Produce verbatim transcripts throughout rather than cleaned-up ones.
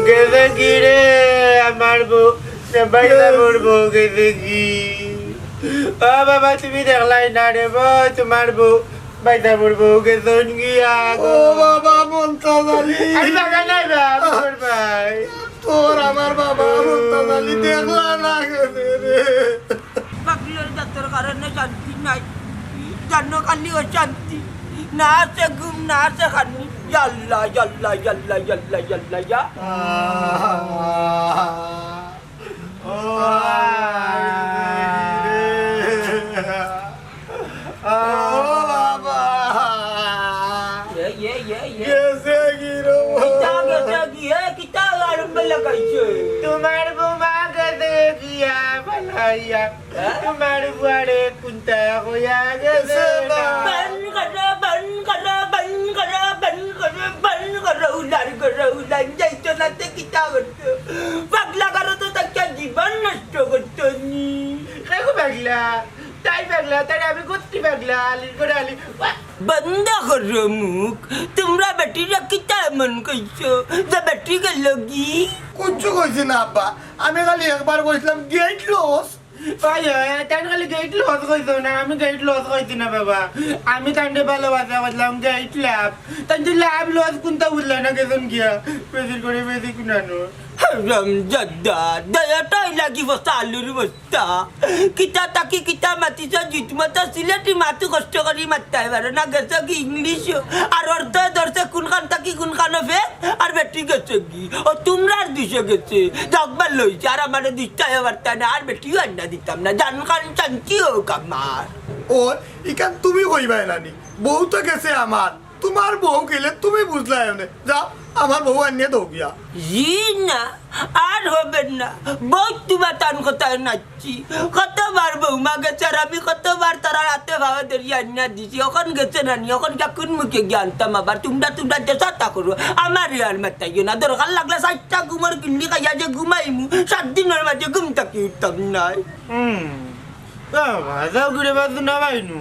গেছে গি রে আমার বউ? বাইদা মোর বউ গেছে গি? ও বাবা, তুমি দেখলায় না রে বউ, তোমার বউ, বাইদা মোর বউ গেছইন গিয়া গো। ও বাবা, মন্তাজ আলী। আরে বাবা, নাই বাবা, মোর ভাই। তোর আমার বাবা মন্তাজ আলী দেখলা না গেছে রে। পাগলর জাতর কারণে শান্তি নাই, জানো খালি অশান্তি। না আছে ঘুম, না আছে খানি। ইয়াল্লা, ইয়াল্লা, ইয়াল্লা, ইয়াল্লা, ইয়াল্লা, ইয়া। আহ, ও রে। ও বাবা। ইয়ে, ইয়ে, ইয়ে, ইয়ে। গেছে গি রে? কিতা গেছে গি? এ, কিতা আরম্ভ লাগাইছে? তোমার বৌমা গেছে গিয়া বালাইয়া। হ্যাঁ? তোমার বুয়ারে কুন্তা কইয়া গেছে না। বন্ধ করো, বন্ধ করো, বন্ধ করো, বন্ধ করো, বন্ধ করো, উলার করো, উলার যাইতো না তে কিতা করতো? পাগলা করো তো তাকে জীবন নষ্ট করতো নি। দেখো পাগলা, তাই পাগলা, তাই আমি কুত্তি পাগলা, আলির করে আলি। ওয়া! বন্ধ করো মুখ। তোমরা বেটিরা কিতা এমন কইছো যে বেটি গেল গি? কিচ্ছু কইছি না আব্বা, আমি খালি একবার কইছিলাম গেট লস। ভাই, তাই খালি গেট লস কইছো না, আমি গেট লস কইছি না বাবা। আমি তানরে ভালোবাসা কইছিলাম গেট লাভ। তাই যে লাভ লস কোনটা বুঝলে না, গেছইন গিয়া বেশি করে বেশি কুনানো। হারামজাদা, দয়াটাই লাগি বস্তা আলুর বস্তা। কিতা তাকি কিতা মাতিছ, জিতমতো সিলেটি মাতু কষ্ট করি মাততায় পারো না, গেছে গি ইংলিশ। আর অর্থ ধরছে কোনখান তাকি কোনখানো ফের, আর বেটি গেছে গি। ও তোমরার দুষে গেছে, দেখবার লইছে, আর আমারে দুষতায় পারতা না, আর বেটিও আন্না দিতাম না, জানখান শান্তি হোক আমার। ও, ইখান তুমি কইবায় নানি, বউ তো গেছে আমার, তোমার বউ গেলে তুমি বুঝলায় অনে। যাও, আমার বউ আনিয়া দেও গিয়া। জি না, আর হবে না। বউ তোমার তান কথায় নাচছি। কতবার বৌমা গেছে আর আমি কতবার তারার হাতে পাওয়ে ধরি আনিয়া দিছি। অখন গেছে না নি, অখন গিয়া কোন মুখে গিয়া আনতাম আবার? তোমরা, তোমরা যে সাতা করো, আমারে আর মাতাইও না। দরকার লাগলে চাইরটা ঘুমর গুল্লি খাইয়া যে ঘুমাইমু, সাত দিনর মাঝে ঘুম থাকি উঠতাম নায়। হুম। বাবা, যাও ঘুরে বাদ না ভাই নু।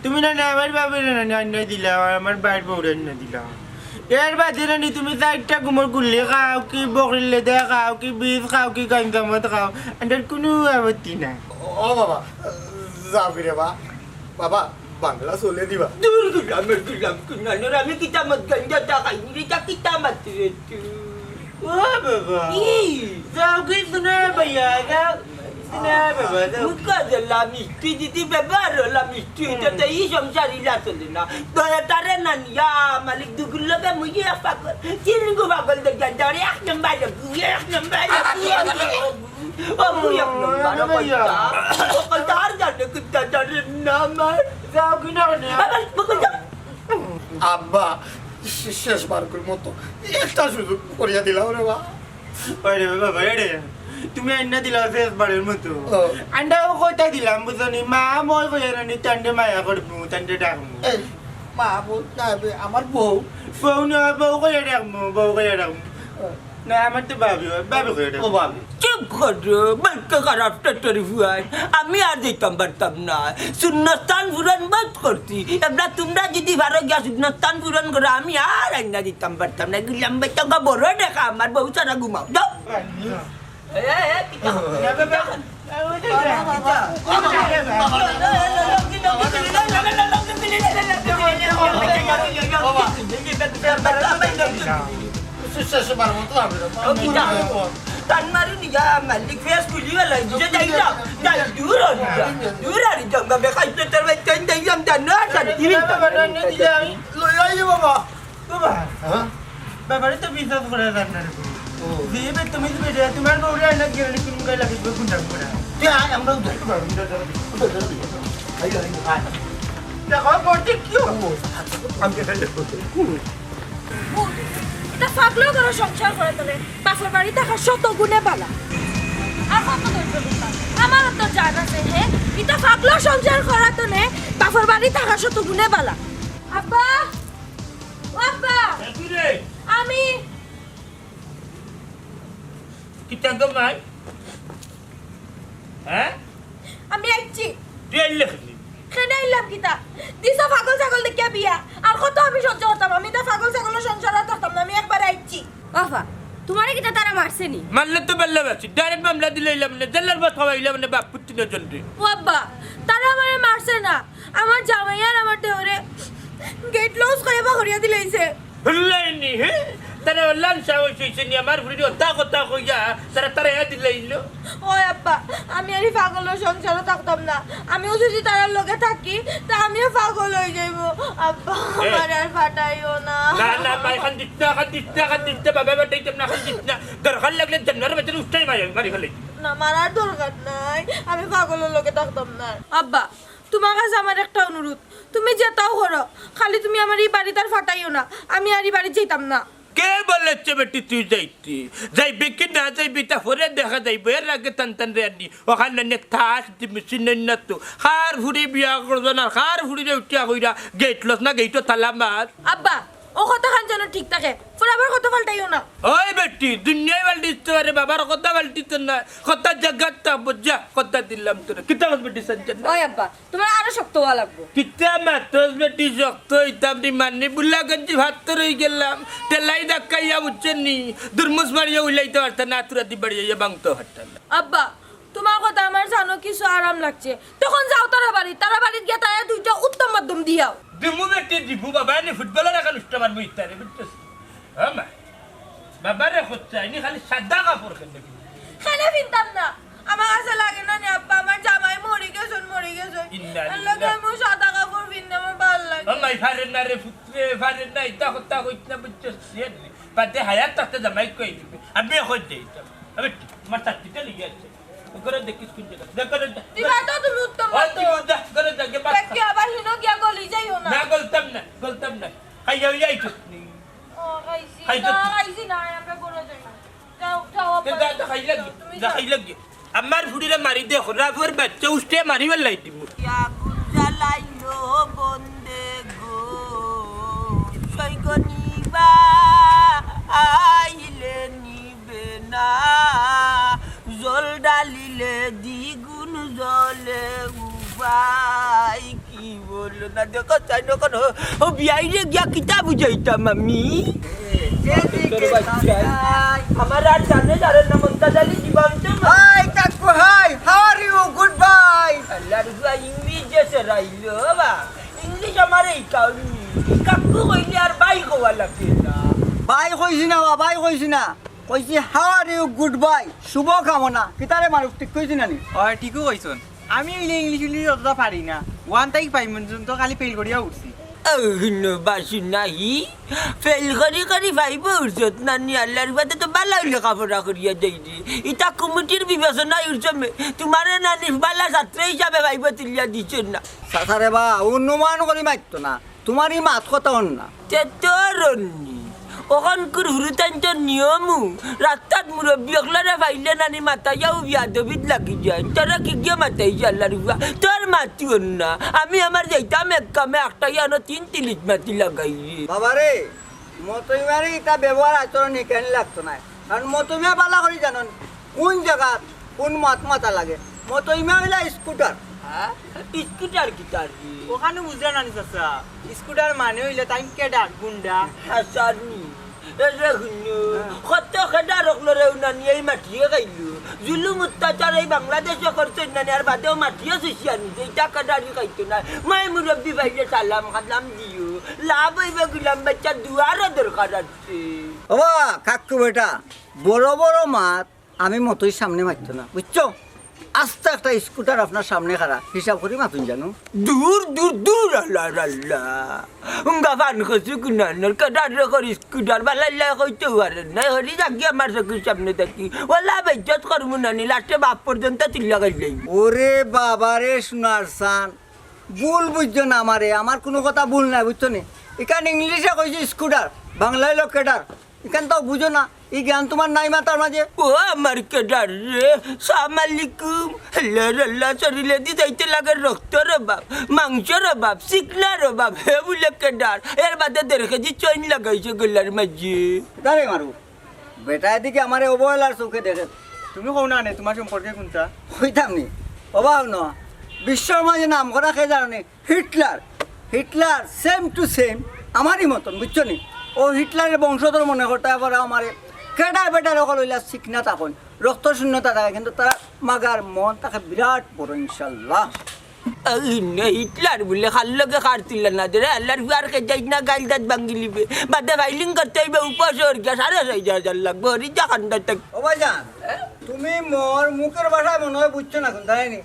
তুমি না, না আমার বাপরে না, না, আন্না দিলাও, আর আমার ভাইর বউরে আন্না দিলাও। এর বাদে না নি তুমি চাইরটা ঘুমর গুল্লি খাও, কি বকরির লেদা খাও, কি বিষ খাও, কি গাঞ্জা মদ খাও, আমার কোনো আপত্তি নাই। ও বাবা, যাও ঘুরে বা-, বাবা, বাংলা চলে দিবা। দূর গুলামের গুলাম কুনানোর, আমি কিতা মদ গাঞ্জা তা খাইনি রে, তা কিতা মাতরে তুই? ও বাবা। কি? যাও কি শুনে ভাইয়া, যাও। শুনে বাবা, যাও। মুখ দিলা মিষ্টি দিদি ব্যবহার হলা মিষ্টি, এটা তো এই সংসার ইলা চলে না। দয়া তারে না নিয়া, মালিক দুগুল লগে মুইয়ে পাগল। চিরঙ্গু পাগল দে গেল, ধরে এক নম্বর, এক নম্বর, এক নম্বর। ও, তুই এক নম্বর, ও ভাইয়া। কলতা, ও কলতা আর জানে কুত্তা জানে না আমার। যাও কি না রে? আবার বকল যা। আব্বা, শে-, শেষবারকুর মতো একটা সুযোগ করিয়া দিলাও রে বা। ওই রে বাবা, ওই রে। তুমি আন্না দিলাও শেষবারের মতো। ও। আন্ডাও কইতা দিলাম, বুঝছো নি? মা, মই কইয়া রানি, তান্ডে মায়া করবো, তান্ডে ডাকবো। এই, মা বলতে হবে, আমার বউ। বউ না, বউ কইয়া ডাকবো, বউ কইয়া ডাকবো। ও। না, আমার তো ভাবি অয়, ভাবি কইয়া ডাকবো। ও ভাবি। চুপ করো, বলকে খারাপ টেটরি ফুয়াই। আমি আর দিতাম পারতাম না। শূন্যস্থান পূরণ বহুত করছি। এবলা তোমরা যদি পারো গিয়া শূন্যস্থান পূরণ করো, আমি আর আইনা দিতাম পারতাম না। গুলাম বেটা বড় দেখা আমার বউ ছাড়া ঘুমাও। যাও। এ, এ, এ, কিতা? না, বাবা। শেষে পারবো তো আমি। ও, কিতা? টান মারি নিয়া মালিক ফেস খুলি বেলাই দিছে, যাই না। যাই, দূর হ যা। দূর হ যা, বাবা, খাইতে তোর ভাই, তাই যাই, আমি জানো, আর শান্তি নেই। বাবা, রান্না দিলে আমি লই আইও, বাবা। বাবা। হ্যাঁ? বাবারে তো বিশ্বাস করা যায় না রে। ও। যে বে তুমি তো বেটা, তোমার বউরে আইনা গেলে কোন গায়ে লাগিস, কোন দাম করে? তুই আয়, আমরা উঠে। বাবা, উঠে, উঠে, উঠে, উঠে। আয়, আয়, আয়। দেখো, বলতে কি হবো? আমি এখানে বসে। ইতা পাগলা ঘরো সংসার করা তনে বাপর বাড়ি থাকা শত গুণে বালা। আর কত ধৈর্য ধরতাম? আমারও তো জান আছে, হে? ইতা পাগলা সংসার করা তনে বাপর বাড়ি থাকা শত গুণে বালা। আব্বা! ও আব্বা! এ, তুই রে? আমি কিতা গো মাই? হ্যাঁ? আমি আইছি। তুই আইলে কেনে? কেনে আইলাম কিতা? দিছো পাগল ছাগল দেখিয়া বিয়া। আর কত বাবা, তুমারে কিতা তারা মারছে নি? মারলে তো মারলাম আছি, direct মামলা দিলাইলাম নে, জেলর ভাত খাওয়াইলাম নে বাপ পুত তিনজনরে। ও আব্বা, তারা আমারে মারছে না, আমার জামাই আর আমার দেওরে gate lock করিয়া বার করিয়া দিলাইছে। হুনলায়নি, হে? তারা অলান সাহস অইছে নি, আমার ফুড়িরে অতা কথা কইয়া তারা তাড়াইয়া দিলাইলো। ওই আব্বা, আমি আর ই পাগলর সংসারো থাকতাম না। আমিও যদি তারার লগে থাকি, তে আমিও পাগল অই যাইমু। আব্বা, এ। আমারে আর ফাটাইও না। না, না, মা, কান্দিস না, কান্দিস না, কান্দিস না, বাবায় ফাটাইতাম না, কান্দিস না। দরকার লাগলে জানোয়ারর বাচ্চারে উষ্টাই মারি, মারি ফালাই। না, মারার দরকার নাই, আমি পাগলর লগে থাকতাম না। আব্বা, তুমার কাছে আমার একটা অনুরোধ, তুমি যেতাও করো, খালি তুমি আমারে ই বাড়িত আর ফাটাইও না, আমি আর ই বাড়িত যাইতাম না। কে বলেছে বেটি তুই যাইতে? যাইবে কি না যাইবে ইতা পরে দেখা যাইবো, এর আগে টান টান রে আনি। অখান নানি থাস দিমু, চিনইন না তো। কার ফুড়ি বিয়া করছইন আর কার ফুড়িরে উঠিয়া কইরা gate lock না, gate-ও তালা মার। আব্বা, অউ কথাখান যেন ঠিক থাকে, পরে আবার কথা পাল্টাইও না। ওই বেটি, দুনিয়ায় পাল্টিতে পারে, বাবার কথা পাল্টিতে না, কথা জাগাত থাকবো, যা, কথা দিলাম তোরে। কিতা করবে ডিসেন্ট না? ওই আব্বা, তুমার আরো শক্ত অওয়া লাগবো। কিতা মাতস বেটি, শক্ত অইতাম নি, মানি বুলা গেঞ্জি ফাত্তর অইগেলাম, ঠেলাই ধাক্কাইয়া বুঝছইন নি, দুরমুস মারিয়া উলাইতে পারতা না, আতুরা দি বাড়ি আইয়া ভাঙতে পারতা না। আব্বা, তুমার কথা আমার জানো কিছু আরাম লাগছে, তখন যাও তারা বাড়িত, তারা বাড়িত গিয়া তারা দুইটা উত্তম মধ্যম দিয়াও। দিমু বেটি দিমু, বাবায় নি ফুটবলর লাখান উষ্টা মারমু ইতারে, বুঝছস? ও মা, বাবারে, কইচ্ছা, ইনি খালি সাদা কাপড় কেনে দেখি। কেনে পিনতাম না? আমার কাছে লাগে না নি আব্বা, আমার জামাই মরি গেছইন, মরি গেছইন। ইন্না এর লাগি লিল্লাহ। আমি সাদা কাপড় পিনতে আমার ভালা লাগে। ও মাই, ফারে না রে পুত্রে, ফারে না, ইতা কথা কইস না, বুঝছস? সে বাদে হায়াত থাকতে জামাই কই দিবে। আমি এখন যাইতাম। আমি আমার চাকরিটা লেগে আছে। ঘরে দেখিস কোন জায়গা। যা, ঘরে যা। দিবা তো তুমি উত্তম ওই, মধ্যম। তুই যা, ঘরে যা, গিয়া ভাত খা। দেখি আবার হিনো গিয়া গলি যাইও না। না, গলতাম না, গলতাম না। খাইয়া হইয়া আইছস নি? ও, খাইছি। খাইতে না, তো খাইছি না, আমরা ঘরে যাই। যাও, যাও, তে আব্বা। যা, যা, খাইলা গি, তুমি যা, যাও। খাইলা গি। আমার ফুড়িরে মারি দে, খরাফর বাচ্চা উষ্টাইয়া মারি ফালাই দিমু। আগুন জ্বালাইলো বন্দে গো, সৈগ নিবা আইলে নিবে না, জল ঢালিলে দ্বিগুণ জ্বলে উবাই। কি বলো না, দেখো, চাই না কেন? ও বিয়াইরে গিয়া কিতা বুঝাইতাম আমি? যেদিকে তাকাই। আমার আর জানে জানে না, মন্তাজ আলী জীবন্ত না। Hi, কাকু, hi. How are you? Good bye. আল্লাহর বুয়া ইংলিশ যে সেরাইলো, বা। ইংলিশ আমারে হিকাওনি। কাকু কইলে আর ভাই কওয়া লাগে না। ভাই কইছি না, বা, ভাই কইছি না। কইছি, "How are you? Good bye." শুভ কামনা। কিতারে মারুক, ঠিক কইছি না নি? অয়, ঠিকউ কইছইন। আমি অইলে ইংলিশ উংলিশ অতটা পারি না। One থাকি five পর্যন্ত খালি ফেইল করিয়া উঠছি। ও, হুনো বাসু নাহি, ফেইল করি করি five উঠছত না নি, আল্লাহর বাদে তো ভালা লেখাপড়া করিয়া যাইরে। ইতা কমিটির বিবেচনায় উঠছে মে-, তুমারে নানি ভালা ছাত্র হিসাবে five তুলিয়া দিছে না। চাচা রে বা, অনুমান করি মাততো না। তুমার ই মাত কথা অর না। তে তোর অর নি। অখনকুর হুরুতাইন্তর নিয়মউ, রাস্তাত মুরব্বি অকলরে পাইলে নানি মাতাইয়াউ বিয়াদবিত লাগি যায়। তোরে কিগিয়ে মাতাইছে আল্লাহর বুয়া? তোর মাতউ অর না। আমি আমার যাইতাম এক কামে, আখটাইয়া অনো তিন তিলিত মাতি লাগাইরে। বাবারে, মতইমারে ইতা ব্যবহার আচরণ হিকানি লাগতো নায়। কারণ মতইমা ভালা করি জানইন, কুন জাগাত কুন মাত মাতা লাগে। মতইমা অইলা স্কুটার। হ্যাঁ? স্কুটার কিতা রে? অখানউ বুঝরা না নি চাচা? স্কুটার মানে অইলে তাইন ক্যাডার, গুন্ডা। হাছানি। এ যে হুনো, কত ক্যাডার অকলরে উনানি এই মাটিয়ে খাইলো। জুলুম অত্যাচার এই বাংলাদেশে করছইন নানি, আর বাদেও মাটিয়ে চুষিয়া নিছে। ইতা ক্যাডারি খাইতো নায়। মাই মুরব্বি পাইলে সালাম কালাম দিও। লাভ অইবো গুলাম বাচ্চা, দোয়ারও দরকার আছে। ওবা, কাকু বেটা, বড় বড় মাত আমি মতইর সামনে মাততো না, বুঝছো? আস্তা একটা স্কুটার আপনার সামনে খাড়া, হিসাব করি মাতইন জানো। দূর, দূর, দূর, আল্লাহ, আল্লাহ। উঙ্গা ফান কসু কুনানোর, ক্যাডাররে করি স্কুটার, বালাইল্লায় কইতেউ পারের না, হরি যাগি আমার চকুর সামনে থাকি। ওলা বেইজ্জত করমু নানি, লাস্টে বাপ পর্যন্ত চিল্লা গাইলাই। ওরে বাবারে সোনার সান, ভুল বুঝছো না আমারে, আমার কুনু কথা ভুল নায়, বুঝছো নি? ইখান ইংলিশে কইছি স্কুটার, বাংলায় অইলো ক্যাডার। ইখান তো বুঝো না, ই জ্ঞান তুমার নাই মাথার মাঝে। ও আমার ক্যাডার রে, সালাম আলাইকুম। আল্লাহ রে আল্লাহ, শরীলেদি যাইতে লাগে রক্তর অভাব, মাংসর অভাব, চিকনার অভাব, হে বুলে ক্যাডার। এর বাদে দেড় কেজি চইন লাগাইছে গলার মাঝে। কিতারে মারো? বেটা এদিকে আমারে অবহেলার চোখে দেখে। তুমি কও না নে, তুমার সম্পর্কে কুনতা? কইতাম নি। ওবা হুনো, বিশ্বর মাঝে নাম করা কে জানো নি? Hitler. Hitler, same to same, আমারই মতন, বুঝছো নি? ও হিটলারের বংশধর মনে করতে পারে আমারে। কেডার বেটার অকল অইলা চিকনা থাকইন, রক্ত শূন্যতা থাকে, কিন্তু তার মাগার মন থাকে বিরাট বড়, ইনশাল্লাহ। এই নে হিটলার বুলে কার লগে কার তুললা না দে রে, আল্লার ফুয়ার কে যাইস না, গাইল দাঁত ভাঙ্গি লিবে। বাদে ফাইলিং করতে অইবে, উপাস অর গিয়া সাড়ে ছয় হাজার লাগবো, রিজা খান্ডার তাক। ও ভাইজান, তুমি মোর মুখের ভাষায় মনে হয় বুঝছো না, কোন তাই নি?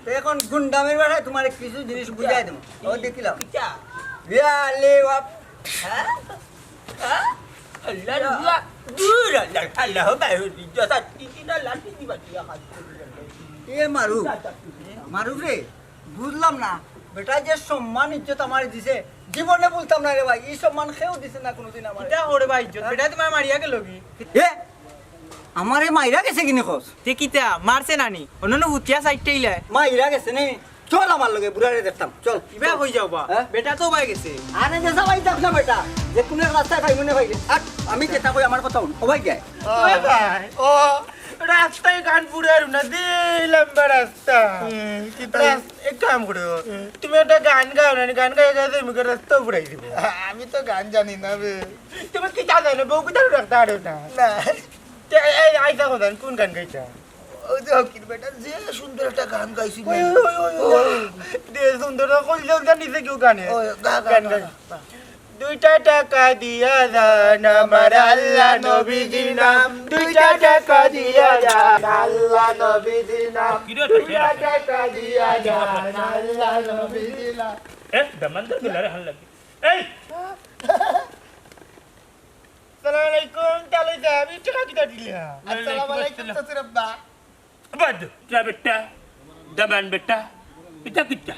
তো এখন গুন্ডামের ভাষায় তোমার কিছু জিনিস বুঝাই দেবো। ও দেখিলাম। কিতা? ইয়া আলে বাপ। হ্যাঁ? হ্যাঁ? আল্লার ফুয়া। দূর আল্লাহ, আল্লাহ, বাইরে যথা তিন দিন আল্লাহ, তিন দিন বাকি আঘাত করবে। এ মারু, মারু রে, বুঝলাম না, বেটা যে সম্মান ইজ্জত আমার দিছে, জীবনে বলতাম না রে ভাই, এই সম্মান কেউ দিছে না কোনোদিন আমার। কিতা করে ভাই ইজ্জত? হ্যাঁ? বেটা তোমার মারিয়া গেল কি? এ, আমারে মাইরা গেছে কিনি কস? তে কিতা, মারছে নানি? অন্যান্য হুতিয়া সাইডটা ইলায়। মাইরা গেছে নি? চল আমার লগে, বুড়ারে দেখতাম, চল। ইবা কই যাও বা? হ্যাঁ? বেটা তো ভাই গেছে। আরে দেশা ভাই যাস না বেটা, যে কোনো এক রাস্তায় ভাই মনে ভাই। আর আমি যেটা কই আমার কথা হুন, ও ভাই যায়। ও ভাই, ও রাস্তায় গান পুড়ে আর না, দিলাম বা রাস্তা। হুম, কিতা? রাস-, এক কাম করো, তুমি একটা গান গাও না, গান গাই গাই মুখে রাস্তা পুড়াই দিব। আমি তো গান জানি না বে। তুমি কিতা জানো? বউ কিতা রাখতে পারো না। না। তে, এই, এই, আইসা কোথায়? কোন গান গাইতা? ওই যে হকির বেটা যে সুন্দর একটা গান গাইছিল। ওই, ওই, ওই, ওই, ওই। ওই। দে সুন্দর, কই লোক জানিছে কেউ গানে? ওই, গা, গা, গান গা, গাই। গা। দুইটা টাকা দিয়া যান আমার আল্লাহ নবীজির নাম। দুইটা টাকা দিয়া যান আল্লাহ নবীজির নাম। কিরে, দুইটা টাকা দিয়া যান আল্লাহ নবীজির নাম। এ, দামান তো গেল রে, হাল লাগে। এই! সালাম আলাইকুম, তালই সাহেব, এই টাকা কিতা দিলা? আসসালামু আলাইকুম, শ্বশুর আব্বা। বাদ, যা বেটা, দামান বেটা, ইটা কিতা?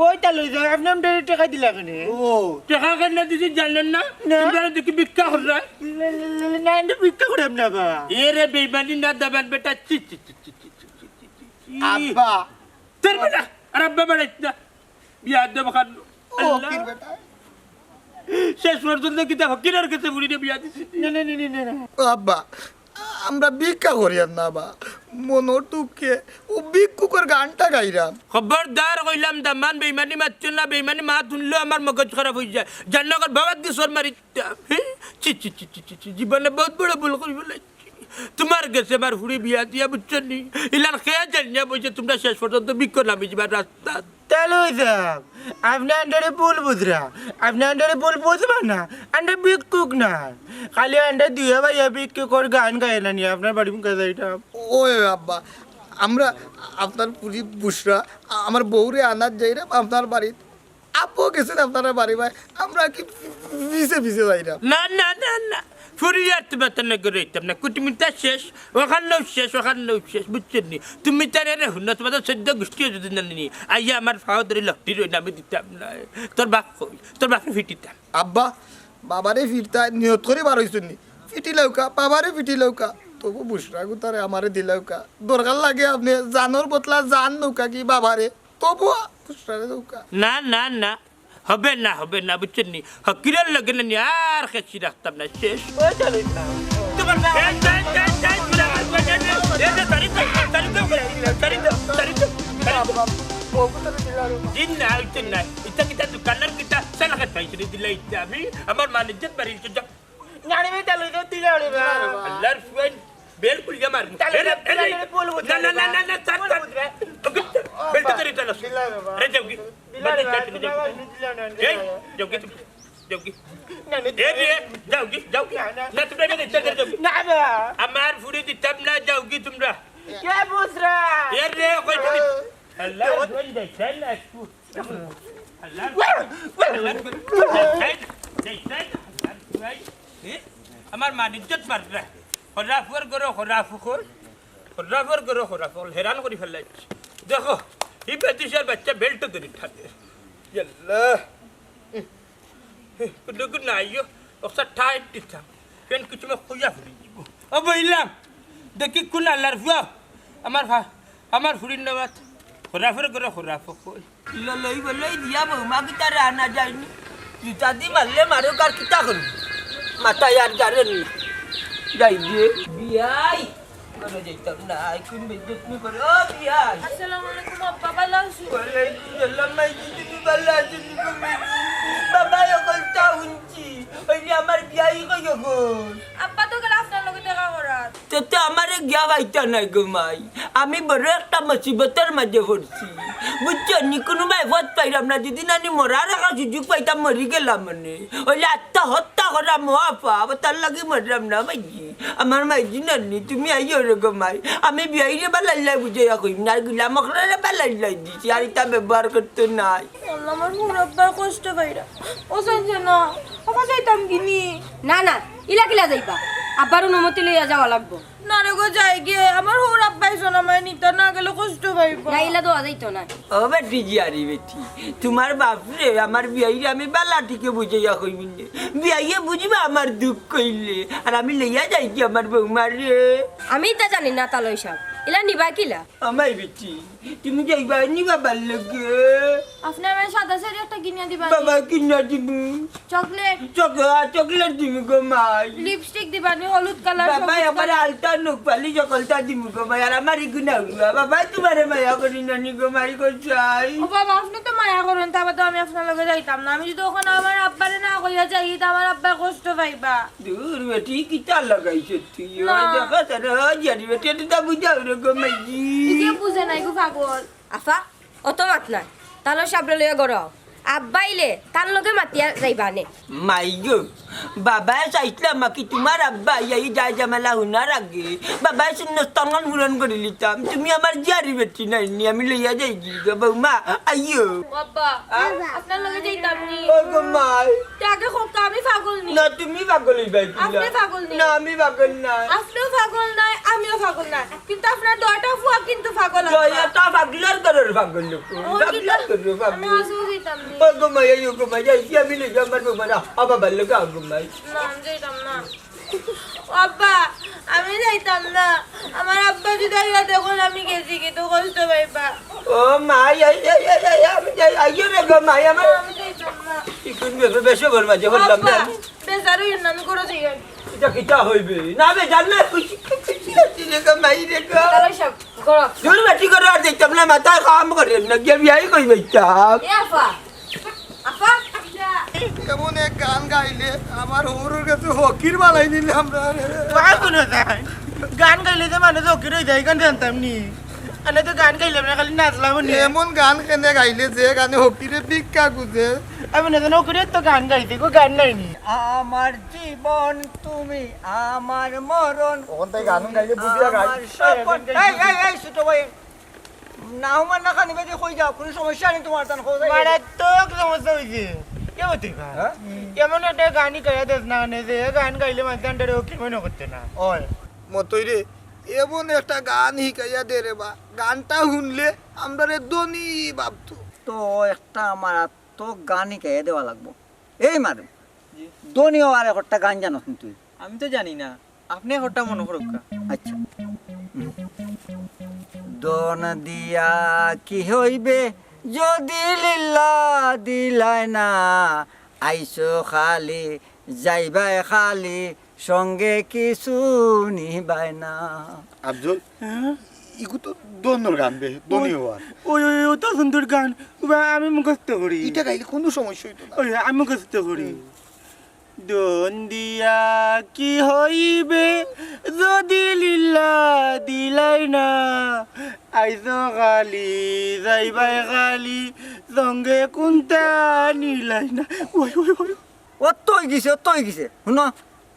ওই তালই সাহেব, আপনে আমরারে টাকা দিলা কেনে? ও। টাকা কেনে দিছি জানইন না? না। তোমরা দেখি ভিক্ষা কররা? না, না, না, না, আমরা ভিক্ষা করি না বা। এ রে বেইমানি না দামান বেটা, ছি, ছি, ছি। আব্বা। তোর বেটা, আর আব্বা বেড়াইত না। বিয়াদব খান। ও, আল্লাহ। ফকির বেটা। শেষ পর্যন্ত কিতা ফকিরের কাছে ফুড়িরে বিয়া দিছি? না, না, না, না, না, না। ও আব্বা, আমরা ভিক্ষা করি আর না বা, মনর দুঃখে ও ভিক্ষুকর গানটা গাইরাম। খবরদার কইলাম দামান বেইমানি মাতছো না, বেইমানি মাত হুনলেও আমার মগজ খারাপ অই যায়। জানো কর বাবার দি সর মারি দিতাম। হি? ছি, ছি, ছি, ছি, ছি, ছি, জীবনে বহুত বড় ভুল করি ফেলাইছি। তোমার গেছে আমার ফুড়ি বিয়া দিয়া, বুঝছো নি? ইলান খেয়া জানিয়া বইছে, তোমরা শেষ পর্যন্ত ভিক্ষা নামি যাবা রাস্তাত। তালই সাহেব, আপনে আমরারে ভুল বুঝরা। আপনে আমরারে ভুল বুঝবা না। আমরা ভিক্ষুক না। খালি আমরা দুইও ভাইয়ে ভিক্ষুকর গান গাই না নি, আপনার বাড়ি মুখে যাইতাম। ওই আব্বা, আমরা আপনার ফুড়ি বুসরা, আমার বউরে আনাত যাইরাম আপনার বাড়িত। আপু গেছেন আপনারা বাড়ি ভাই, আমরা কি পিছে পিছে যাইরাম? না, না, না, না। ফুড়ি আর তোমার তনে করে হইতাম না। কুটুমিতা শেষ, ওখানেও শেষ, ওখানেও শেষ, বুঝছো নি? তুমি তারে রে হুনো, তোমার তো চোদ্দ গোষ্ঠীও যদি না নি, আইয়া আমার ফাও ধরে লটি রই না, আমি দিতাম না। তোর বাপ কই? তোর বাপরে ফিটিতাম। আব্বা, বাবারে ফিরতা নিয়ত করি বার হইছুন নি? ফিটি লউকা, বাবারে ফিটি লউকা। তবু বুসরা গুতারে আমারে দিলাউকা। দরকার লাগে আপনে জানর বদলা জান নউকা কি বাবারে। তবু বুসরারে দৌকা। না, না, না। হবে না, হবে না, বুঝছো নি? ফকিরর লগে না নি আর খেছি রাখতাম না, শেষ। ওই চলো না। তোমার এই, এই, এই, এই, এই, এই, এই, এই, এই, তাড়ি দে, তাড়ি দে, তাড়ি দে, তাড়ি দে, তাড়ি দে। দিন না, ওই দিন না। ইটা কিতা দোকানর কিতা? সালা খাত পাইছি রে, দিলাই ইটা আমি। আমার মান ইজ্জত বাড়ি ইজ্জত। নানি ভাই, তাহলে তো তুই নানি ভাই। আল্লাহর ফুয়াইন বেল খুলিয়া মারমু। তাহলে এরে, এরে, তাহলে বল বুঝ না, না, না, না, না, না, তার, বল তার। বুঝ না। ওকে, বেলটা ধরে টানো। দিলা রে বাবা। আরে যাও কি? দিলা রে বাবা, বাড়ি যাও কি? দিলা রে বাবা, দিলা রে বাবা। এই, যাও কি তুমি? যাও কি? না, না, এ রে, যাও কি? যাও কি? না, না। না, তুমি এখানে ইচ্ছা করে যাও কি? না, না। আমার ফুড়ি দিতাম না, যাও কি তোমরা? কে বুঝরা? এ রে, কই তুমি? আল্লাহ, ওই যাই, যাই না একটু। আমার মান ইজ্জত মাররা। খরাফর গরো খরাফ কল। খরাফর গরো খরাফ কল। হেরান করি ফেলাইছি। দেখো, ই বেটিসর বাচ্চা বেল্ট ধরি থাকে। ইয়াল্লা। কুলুকুল না আইও। ওসা টাইট দিতাম। কেন কিছু মে খুইয়া ফুরি দিব। ও বইলাম। দেখি কোন আল্লাহর ফুয়া। আমার ফা-, আমার ফুরির নামাত। খরাফর গরো খরাফ কল। ললই বলই দিয়া বৌমা কিতা রানা যায়নি। জুতা দি মারলে মারুক আর কিতা করবি? মাথায় আর গাড়েন না। যাই গিয়ে বিয়াই। করে যাইতাম না, আই কোন বেজ্জত নি করে। ও বিয়াই। আসসালামু আলাইকুম আব্বা, ভালা আছো? ওয়ালাইকুম সালাম, মাই জি, তুমি ভালা আছো নি গো মাই জি? বাবা, অকলতা হুনছি। ওই যে আমার বিয়াই কই অখন? আব্বা তো গেল আপনার লগে দেখা তে তো আমারে গিয়া পাইতা নায় গো মাই, আমি বড় একটা মুসিবতর মাঝে পড়ছি, বুঝছো নি? কুনুবায় পথ পাইরাম না, যদি না নি মরার একটা সুযোগ পাইতাম, মরি গেলাম অনে। অইলে আত্মহত্যা করাম ও আফা, আবার তার লাগি মররাম না মাইজি। আমার মাইজি নানি, তুমি আইও রে গো মাই, আমি বিয়াইরে বালাইল্লাই বুঝাইয়া কইমু নে, আর গুলাম অকলরে বালাইল্লাই দিছি, আর ইতা ব্যবহার করতো নায়। আল্লাহ, আমার হুর আব্বায় কষ্ট পাইরা। ও সঞ্জনা, আফা যাইতাম গি নি? না, না, ইলা কিলা যাইবা? আব্বার অনুমতি লইয়া যাওয়া লাগবো। না রে গো, যাই গিয়া, আমার হুর আব্বায় সোনা মায় নিতা না গেলে কষ্ট পাইবা। না, ইলা দেওয়া যাইতো না। ও বেটি, জিয়ারি বেটি, তুমার বাফরে, আমার বিয়াইরে আমি বালা ঠিকে বুঝাইয়া কইমু নে। বিয়াইয়ে বুঝবা আমার দুখ কইলে, আর আমি লইয়া যাই গি আমার বৌমারে। আমি ইতা জানি না, তালই সাব, ইলা নিবা কিলা? আমায় বেটি, তুমি যাইবা নি বাবার লগে? আপনে আমারে সাদা শাড়ি একটা কিনিয়া দিবা নি? বাবা কিনা দিমু। চকলেট? চক-, চকলেট দিমু গো মাই। লিপস্টিক দিবা নি, হলুদ কালার, বাবাই সবুজ আমার কালার। আলতা নখ পালিশ হকলতা দিমু গো মাই। আর আমার ইগুনা উড়ুয়া। বাবাই তুমারে মায়া করি না নি গো মাই গো চাই। ও বাবা, আপনে তো মায়া করইন, তা বাদে আমি আপনার লগে যাইতাম না। আমি যদি অখন আমার আব্বারে না কইয়া যাই, তা আমার আব্বায় কষ্ট পাইবা। দূর বেটি, কিতা লাগাইছ তুই? না। ওই দেখো, তারা ওই জানি বেটি, এটা তো বুঝাও রে গো মাইজি। ইগে বুঝে নাই গো পাগল। আফা, অত মাত নাই। তালই সাবরে লইয়া ঘরো আও। আব্বা আইলে তান লগে মাতিয়া যাইবা নে। মাই গো, বাবায় চাইছলা মাকি তুমার আব্বা আইয়া ই যায় ঝামেলা হুনার আগে বাবায় শূন্যস্থানখান পূরণ করি লিতাম। তুমি আমার জিয়ারি বেটি নায় নি, আমি লইয়া যাই গি গো বৌমা, আইও। ও আব্বা, আ? আপনার লগে যাইতাম নি। ও গো মাই। তে আগে কউক্কা, আমি পাগল নি? না, তুমি পাগল অইবায় কিলা? আপনে পাগল নি? না, আমি পাগল নায়। আপনেও পাগল নায়, আমিও পাগল নায়। কিন্তু আপনার দুইটা ফুয়া কিন্তু পাগল আব্বা। দুইটা পাগলর ঘরর পাগল লোক। ও, পাগলর কিন্তু ঘরর পাগল। আমি আজও যাইতাম নি। ও গো মাই, ও গো মাই, যাইছি আমি লইয়া আমার বৌমারে। আ, বাবার লগে আ গো মাই। না, আমি যাইতাম না। ও আব্বা, আমি যাইতাম না। আমার আব্বা যদি আইয়া দেখইন আমি গেছি গি, তো কষ্ট পাইবা। ও মাই, আই, আই, আই, আই, আমি যাই, আইও রে গো মাই, আমার না, আমি যাইতাম না। ইগুন বেবে-, বেশি বড় মাঝে বললাম না আব্বা, আমি। বেজার অইয়েন না, আমি ঘরো যাই আগে। ইটা কিতা অইবে? না বে, জান না, খুশি, খুশি আছি রে গো মাই রে গো। তালই সাব, ঘরো। দূর বেটি, ঘরো আর যাইতাম না, মাথায় কাম করে না, গিয়া বিয়াই করি যাইতাম। এ আফা, আফা, এমন এক গান গাইলে আমার হুরুর গেছে ফকির বানাই দিলে আমরা রে। ওয়া কুনু যায়। গান গাইলে যে মানুষ ফকির অই যায়, গান জানতাম নি। আমি তো গান গাইলাম না, খালি নাচলাম নি। এমন গান কেনে গাইলে যে গানে ফকিরে ভিক্ষা খুঁজে। আমি না জানি ফকিরে তো গান গাইতে, গো গান নাই নি। আমার জীবন তুমি, আমার মরণ। অখন তাই গান গাইলে বুঝিয়া গাই। আমার স্বপন। এই, এই, এই, ছোট ভাই, না হুমার না খানি বেদি কই যাও, কুনু সমস্যা নি তুমার তান কই যাও। মারাত্মক সমস্যা অইছে। কে বলতে পারে? হ্যাঁ? এমন একটা গানই গাইয়া দেস না, মানে যে গান গাইলে মাঝে আন্ডারে ও কি মনে করতে না। ওই। মতই রে, এমন একটা গান হিকাইয়া দে রে বা, গানটা হুনলে আমরারে ধনী ভাবতো। তো একটা আমার আত্মক গান হিকাইয়া দেওয়া লাগবো। এই মারু, জি। ধনী অওয়ার একটা গান জানোস নি তুই? আমি তো জানি না, আপনে একটা মনো করউক্কা। আচ্ছা। ধন দিয়া কি হইবে যদি লিল্লা দিলায় না, আইছো খালি যাইবায় খালি, সঙ্গে কিছু নিবায় না। আফজল, হ্যাঁ? ইগু তো ধনর গান বে, ধনী অওয়ার। ওই, ওই, ওই, অত সুন্দর গান, ওবা আমি মুখস্থ করি। ইটা গাইলে কুনু সমস্যা অইতো না। ওই, আমি মুখস্থ করি। হুম। ধন দিয়া কি হইবে যদি লিল্লা দিলায় না, আইছো খালি যাইবায় খালি, সঙ্গে কুনতা নিলায় না। ওই, ওই, ওই। অত অই গেছে, অত অই গেছে। হুনো,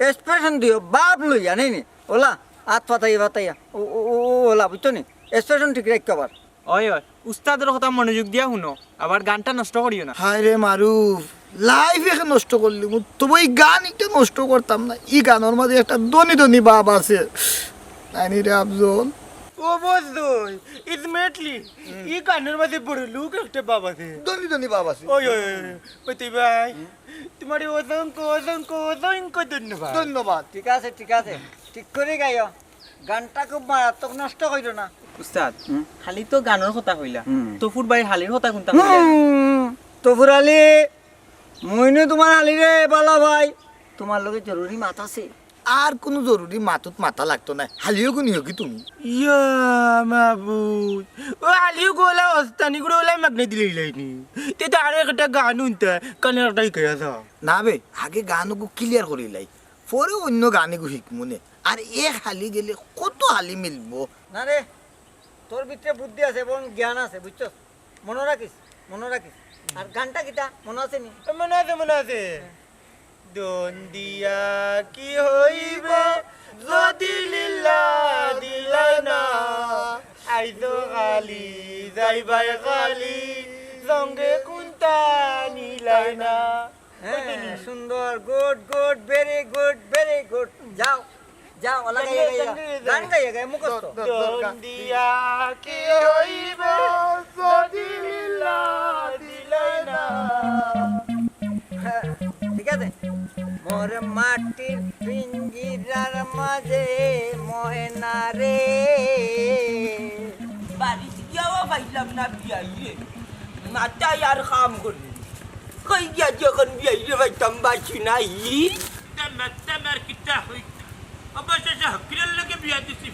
expression দিও, ভাব লইয়া, নেই নি? ওলা, আত পাতাইয়া পাতাইয়া। ও, ও, ও, ও, ওলা, বুঝছো নি? Expression ঠিক রাখিও আবার। ওই, ওই, উস্তাদর কথা মনোযোগ দিয়া হুনো, আবার গানটা নষ্ট করিও না। হায় রে মারুফ, life একে নষ্ট করলি। মু-, তবু ই গান ইটা নষ্ট করতাম না। ই গানর মাঝে একটা ধনী ধনী ভাব আছে। নাইনি রে আফজল? ও বন্ধু, ইজমেটলি, হুম। ই গানর মাঝে বড় লোক একটা ভাব আছে। ধনী ধনী ভাব আছে। ওই, ওই, ওই, ওই, ওই তুই ভাই, হুম। তুমারে অসংখ্য, অসংখ্য, অসংখ্য ধন্যবাদ। ধন্যবাদ। ঠিক আছে, ঠিক আছে। ঠিক করি গাইও। গানটা খুব মারাত্মক, নষ্ট করিও না। উস্তাদ, হুম? খালি তো গানর কথা কইলা। হুম। তফুর ভাইর হালির কথা কুনতা কইলা? হুম, তফুর হালি, মুই নু তুমার হালি রে, বালা ভাই। তুমার লগে জরুরি মাত আছে। আর কুনু জরুরি মাতুত মাতা লাগতো নায়। হালিও গুনি হকি তুমি। ইয়া মাবুদ। ও হালিও গোলা অস্তানি করে ওলাই মাগনে দিলে ইলাইনি। তে তো আরো একটা গান হুনতে, কানে একটা হিকাইয়া যাও। না বে, আগে গানগু clear করিলাই। পরে অন্য গানগু হিকমুনে। আর এক হালি গেলে কত হালি মিলবো। না রে, তোর ভিতরে বুদ্ধি আছে এবং জ্ঞান আছে, বুঝছস? মনো রাখিস, মনো রাখিস। আর গানটা কিতা মনো আছে নি? মনো আছে, মনো আছে। দন দিয়া কি হইব যদি লিল্লা দিলাই না, আইতো খালি যাইবাই খালি, সঙ্গে কুন্তা নিলাই না। হ্যাঁ, সুন্দর, good, good, very good, very good। যাও, যাও, ওলা গাইয়া গাইয়া। গান গাইয়া গাইয়া মুখস্থ। দন দিয়া কি হইব যদি লিল্লা দিলাই না। হ্যাঁ, ঠিক আছে। মোর মাটির পিঞ্জিরার মাঝে ময়না রে। বাড়ি গিয়াও পাইলাম না বিয়াইরে। মাথায় আর কাম করি। কই গিয়া যখন বিয়াইরে পাইতাম বাসি নাই। তেমার, তেমার কিতা হইতা? অবশেষে হকিরের লগে বিয়া দিছি।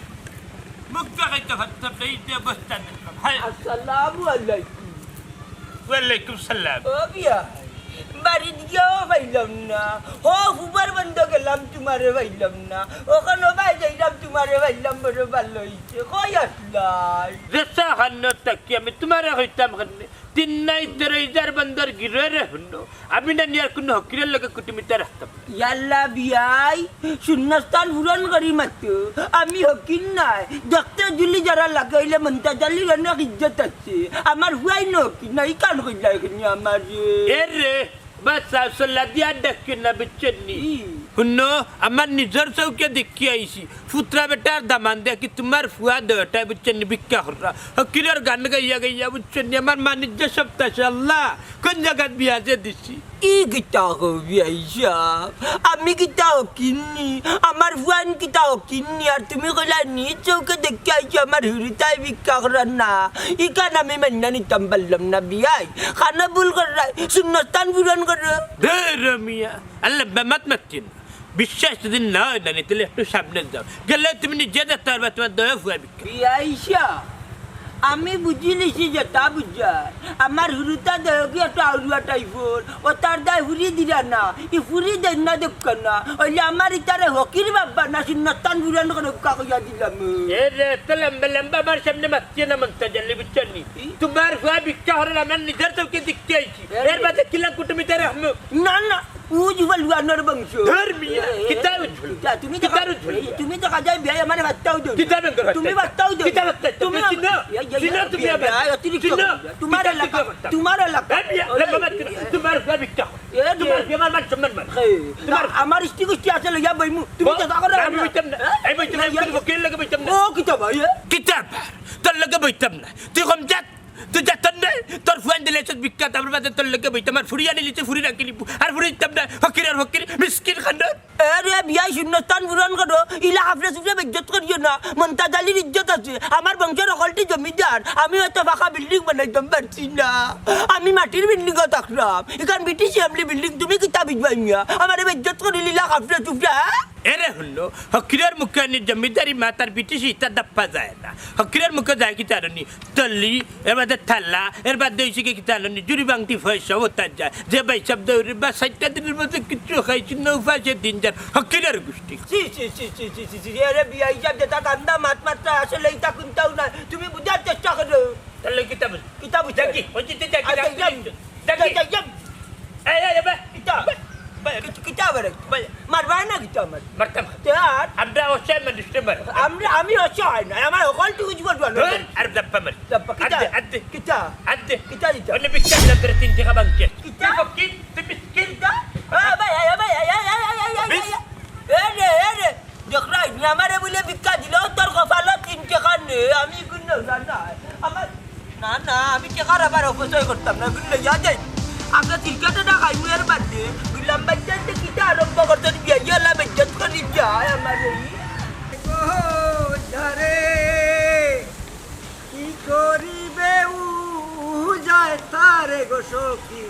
মুখ দেখাইতে পারতাম না, এই যে অবস্থা দেখলাম। হায়। আসসালামু আলাইকুম। ওয়ালাইকুম সালাম। ও বিয়া, বাড়িত গিয়াও পাইলাম না। ও ফুবার বন্ধ গেলাম, তুমারে পাইলাম না। ওখানো বাই যাইলাম, তুমারে পাইলাম, বড় ভালো হইছে। কই আসলাই? রেসা খান্নত থাকি আমি তুমারে কইতাম কেনে? তিন নাই তেরো হাজার বন্দর গিরোয় রে হুনো। আমি না নিয়ার কুনু হকিরের লগে কুটুমিতা রাখতাম। ইয়াল্লা বিয়াই, শূন্যস্থান পূরণ করি মাত্র। আমি হকির নাই। দেখতে জুলি যারা লাগে, অইলে মন্তাজ আলীর অনেক ইজ্জত আছে। আমার হুয়াই না হকির নাই, ই কান কইলা এখানে আমার। এ রে, বাস আসল্লা দিয়া ডাকিও না, বুঝছইন নি? হুনো, আমার নিজর চউখে দেখি আইছি। ফুতরা বেটার দামান দেখি তুমার ফুয়া দেওটায়, বুঝছইন নি, ভিক্ষা কররা। হকিরের গান গাইয়া গাইয়া, বুঝছইন নি, আমার মানিজ্য সব তাসে আল্লা। কোন জাগাত বিয়া যে দিছি। ই কিতা কও বিয়াই সাব? আমি কিতা হকির নি? আমার ফুয়াইন কিতা হকির নি? আর তুমি কইলা নিজ চউখে দেখি আইছো আমার হুরুতায় ভিক্ষা কররা না। ইখান আমি মাইন্না নিতাম পারলাম না বিয়াই। খানো ভুল কররায়, শূন্যস্থান পূরণ করো। ধুর মিয়া, আল্লা বেমাত মাতছি না। বিশ্বাস যদি না অয় না, তাইলে একটু সামনে যাও। গেলে তুমি নিজে দেখতে পারবা তুমার দেওর ফুয়া ভিক্ষা। বিয়াই সাব, আমি বুঝিলিছি যেতা বুঝার। আমার হুরুতা দেওর কি একটু আউরুয়া টাইপর, অতার দায় ফুরি দিরা না, ই ফুরি দেইন না দেখো না, অইলে আমার ইতারে হকির ভাববা না, শূন্যস্থান পূরণ করউক্কা কইয়া দিলাম। এ রে, এত লম্বা লম্বা আমার সামনে মাতছি না মন্তাজ আলী, বুঝছো নি? তুমার ফুয়া ভিক্ষা কররা আমার নিজর চউখে দেখতে আইছি। এর বাদে কিলা কুটুমিতা রাখমু? না, না, উজ বলুয়ানোর বংশ। ধুর মিয়া, এ, এ, কিতা উজ বলুয়া? কিতা, তুমি কিতা দেখা, উজ বলুয়া? এ, তুমি দেখা যায় বিয়াই আমারে বাত্তাও দেও। কিতা বেঙ্গল তুমি বাত্তাও দেও। কিতা বাত্তাও দেও? তুমি চিনো? এই, এই, চিনো এই, তুমি এই, আমারে? এই, অতিরিক্ত চিনো? কথা। তোমার কিতা এলাকা, কিতা বাত্তা? তোমার এলাকা। এই মিয়া, ওই, লেখা বাদ কিনা? তোমার গা ভিক্ষা। এ, তুমার এ। কি আমার মান সম্মান মান? এই, তুমার না, আমার ইষ্টি গুষ্টি আছে লইয়া বইমু। তুমি ও, যেতা করো আমি না। বইতাম না। হ্যাঁ? এই বইতাম না, এই, এই, এই। বকিল লগে বইতাম না। ও, কিতা ভাই, এ? কিতা ভাই? তোর লগে বইতাম না। তুই কম জাত। তুই জাতর নায়, তোর ফুয়াইন দিলে এসে ভিক্ষা, তারপর বাদে তোর লগে বইতে আমার ফুরি আনিলিছি, ফুরি রাখিলিবু। আর ফুরি দিতাম না, ফকির আর ফকির, মিসকিন খান্ডর। এ রে, বিয়াই শূন্যস্থান পূরণ করো, ইলা হাফরে সুফরে বেইজ্জত করিও না। মন্তাজ আলীর ইজ্জত আছে, আমার বংশর হকলটি জমিদার, আমি অত পাকা building বানাইতাম পারছি না, আমি মাটির building-ও থাকরাম। ইখান ব্রিটিশ আমলি building, তুমি কিতা বুঝবায় মিয়া? আমারে বেইজ্জত করিলিলা হাফরে সুফরে, হ্যাঁ? এরে হুনো, ফকিরর মুখে আনি জমিদারি মাত আর ব্রিটিশি ইতা দাপ্পা যায় না। ফকিরর মুখে যায় কিতা জানো নি? তল্লি, এর বাদে থালা, এর বাদে অইছে কি কিতা জানো নি? জুড়ি বাংটি পয়সা অতা যায়। যে ভাইসাব দেউরি বা চাইরটা দিনর মধ্যে কিচ্ছু খাইছইন না, উপাসে দিন যার। ফকিরর গুষ্টি। ছি, ছি, ছি। এরে বিয়াই সাব, যেতা গান্দা মাত মাতরা, আসলে ইতা কুন্তাউ নায়। তুমি বুঝার চেষ্টা করো। তাইলে কিতা বুঝ-, কিতা বুঝ-, দেখি, ওই যে দেখি, আচ্ছা, দেখি। যাই, যাই, যাই। এই, এই, এই, বে। কিতা? বে, বে। কি-, কিতা বেরে? বে। মারবায় না কিতা আমার? মারতাম। তে আর? আমরা অসহায় মানুষ রে মার। আমরা, আমি অসহায় নায়, আমার হকলটি উজ বলুয়া না। ধুর, আর দাপ্পা মার। দাপ্পা, কিতা? আদে, আদে। কিতা? আদে। কিতা দিতা? অনে ভিক্ষা দিলাম তোরে তিন টেকা ভাঙতি। কিতা? তুই ফকির, তুই মিসকিন। কিতা? এ ভাই, এ ভাই, এ, এ, বিশ। এ রে, এ রে। দেখরায় নি, আমারে বুলে ভিক্ষা দিলে, তোর কপালো তিন টেকা নে, আমি কুনু জানাই। আমার, না, না, আমি টেকার আবার অপচয় করতাম না, কুনু লইয়া যাই। আমরা ক্রিকেটে না খাইমু এর বাদে, গুলাম ভাইজান যে কিতা আরম্ভ করছইন, বিয়াইওয়ালা বেইজ্জত করি যায় আমারে। ও যারে, কি করিবে উ যায় তারে গো সখী,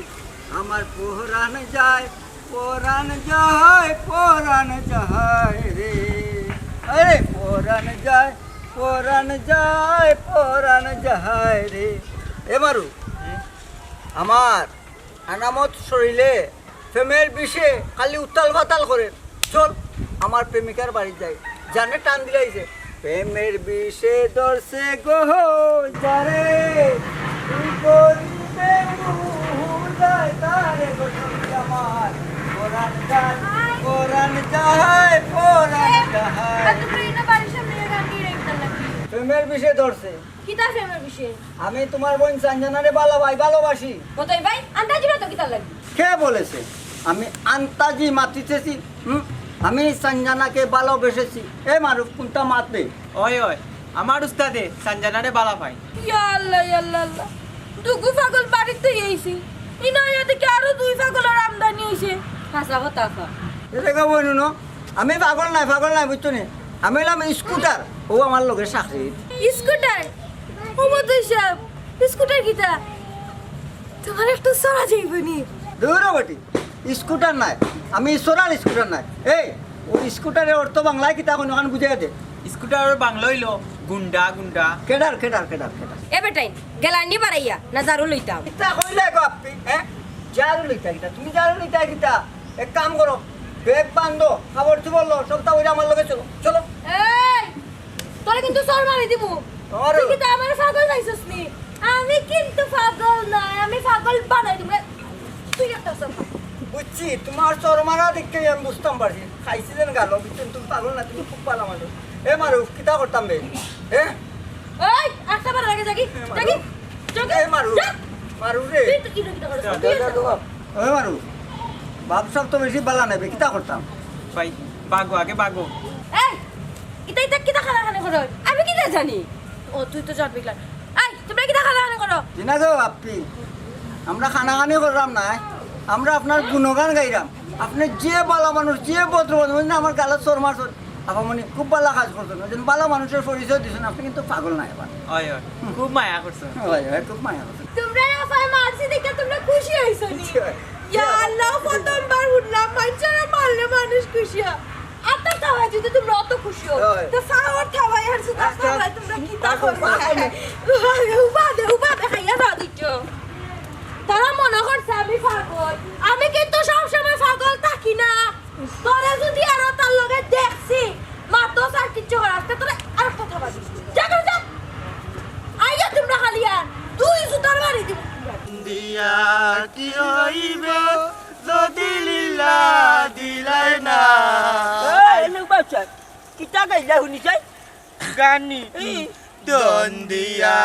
আমার পরাণ যায়, পরাণ যায়, পরাণ যায় রে। আরে পরাণ যায়, পরাণ যায়, পরাণ যায় রে। এ মারু, আমার আনামত শরীরে প্রেমের বিষে খালি উতাল পাতাল করে। চল, আমার প্রেমিকার বাড়িত যাই। জানে টান দিলাইছে। প্রেমের বিষে ধরছে গো যারে, তুই করিবে মুহুদায় তারে গো সঙ্গে আমার। পরাণ যায়, পরাণ যায়, পরাণ যায়। আর তুমি এই না বাড়ির সামনে গান গেয়ে রাখতে লাগি। প্রেমের বিষে ধরছে। কিতা প্রেমের বিষে? আমি তোমার বোন সঞ্জনারে ভালোবাই, ভালোবাসি। কতই ভাই, আন্দাজি মাতো কিতা লাগি? কে বলেছে আমি আন্তাজি মাতিতেছি? হুম? আমি সঞ্জনাকে ভালোবেসেছি। এ মারুফ, কোনটা মাতবে? ওই, ওই, আমার উস্তাদে সঞ্জনারে বালা পাই। ইয়া আল্লাহ, ইয়া আল্লাহ, আল্লাহ। দুগু পাগল বাড়িত আইছি। ইনা ইয়া দেখি আরো দুই পাগলর আমদানি অইছে। হাছা কথা কও। এ দেখো বইন, হুনো, আমি পাগল নায়, পাগল নায়, বুঝছো নি? আমি অইলাম স্কুটার, ও আমার লগে চাকরি। স্কুটার? ও মতই সাহেব, স্কুটার কিতা? তোমার একটু চড়া যাইব নি? দূর বেটি, স্কুটার নায়, আমি চড়ার স্কুটার নায়। এই, ওই স্কুটারের অর্থ বাংলায় কিতা কইন, অখান বুঝাইয়া দে। স্কুটারের বাংলা অইলো গুন্ডা, গুন্ডা। Cadre, cadre, cadre, cadre? এ বেটাইন, গেলানি বাড়াইয়া, না ঝাড়ু লইতাম? কিতা কইলে গো আপনি, হ্যাঁ? ঝাড়ু লইতা কিতা? তুমি ঝাড়ু লইতা কিতা? এক কাম করো, ব্যাগ বান্ধো, কাপড় চোপড় লও, সবতা ওইটা আমার লগে চলো, চলো। এই, তোরে কিন্তু চড় মারি দিমু। আমারও? তুই কিতা আমারে পাগল পাইছস নি? আমি কিন্তু পাগল নায়, আমি পাগল বানাই দিমু। তুই একটা চড় মার। বুঝছি, তোমার চড় মারা দেখে আমি বুঝতাম পারছি। খাইছি যেন গালো, বুঝছো নি? তুমি পাগল না, তুমি খুব ভালা মানুষ। এ মারুফ, কিতা করতাম বে? হ্যাঁ? এই, একটা বার আগে যাগি, এ মারুফ। যাগি, যাগি। এ মারুফ, যা। মারুফ রে। তুই তো কিতা কিতা করছ? যা, তুই যা, যা। যা, যা। এ মারুফ, বাপ সাব তো বেশি ভালা নায় বে, কিতা করতাম? ভাই, বাগো আগে, বাগো। এই, ইতা, ইতা কিতা কানাকানি করো? আমি কিতা জানি? ও, তুই তো জানবি না। এই, তোমরা কিতা কানাকানি করো? জি না গো, আপ্পি। আমরা কানাকানি করলাম না, আমরা আপনার গুণগান গাইলাম। আপনি যে ভালা মানুষ, যে ভদ্র মানুষ, বুঝলেন, আমার গালো চড় মারছইন। আপামনি খুব ভালা কাজ করছইন, একজন ভালা মানুষের পরিচয় দিছইন, আপনি কিন্তু পাগল নায় আবার। হয়, হয়, খুব মায়া করছইন। হয়, হয়, খুব মায়া করছইন। তোমরা আফায় মারছি দেখে তোমরা খুশি হইছো নি? খুশি হয়। ইয়া আল্লাহ, প্রথমবার শুনলাম মানুষেরা মারলে মানুষ খুশি হয়। আত্মা থাওয়ায় যদি তোমরা অত খুশি হও, হয়। তো সাহর থাওয়ায় আর সুতা আচ্ছা, থাওয়ায় তোমরা কি তা করো? উবাদে, উবাদে খাইয়া যাও দিচ্ছ। তারা মনে করছে আমি পাগল। আমি কিন্তু সবসময় পাগল থাকি না। তোরে যদি আরো তার লগে দেখছি, মাতো আর কিচ্ছু করার, তে তোরে আর কথা বাজি। যা, যা, যা। আইয়া তোমরা খালি আর দুই জুতার বাড়ি দিব। দিয়া কি হইবে যদি লিল্লা দিলাই না? এই, এই লোক বাচ্চা, কিতা গাইলা শুনি যাই? গানি। এই। দন দিয়া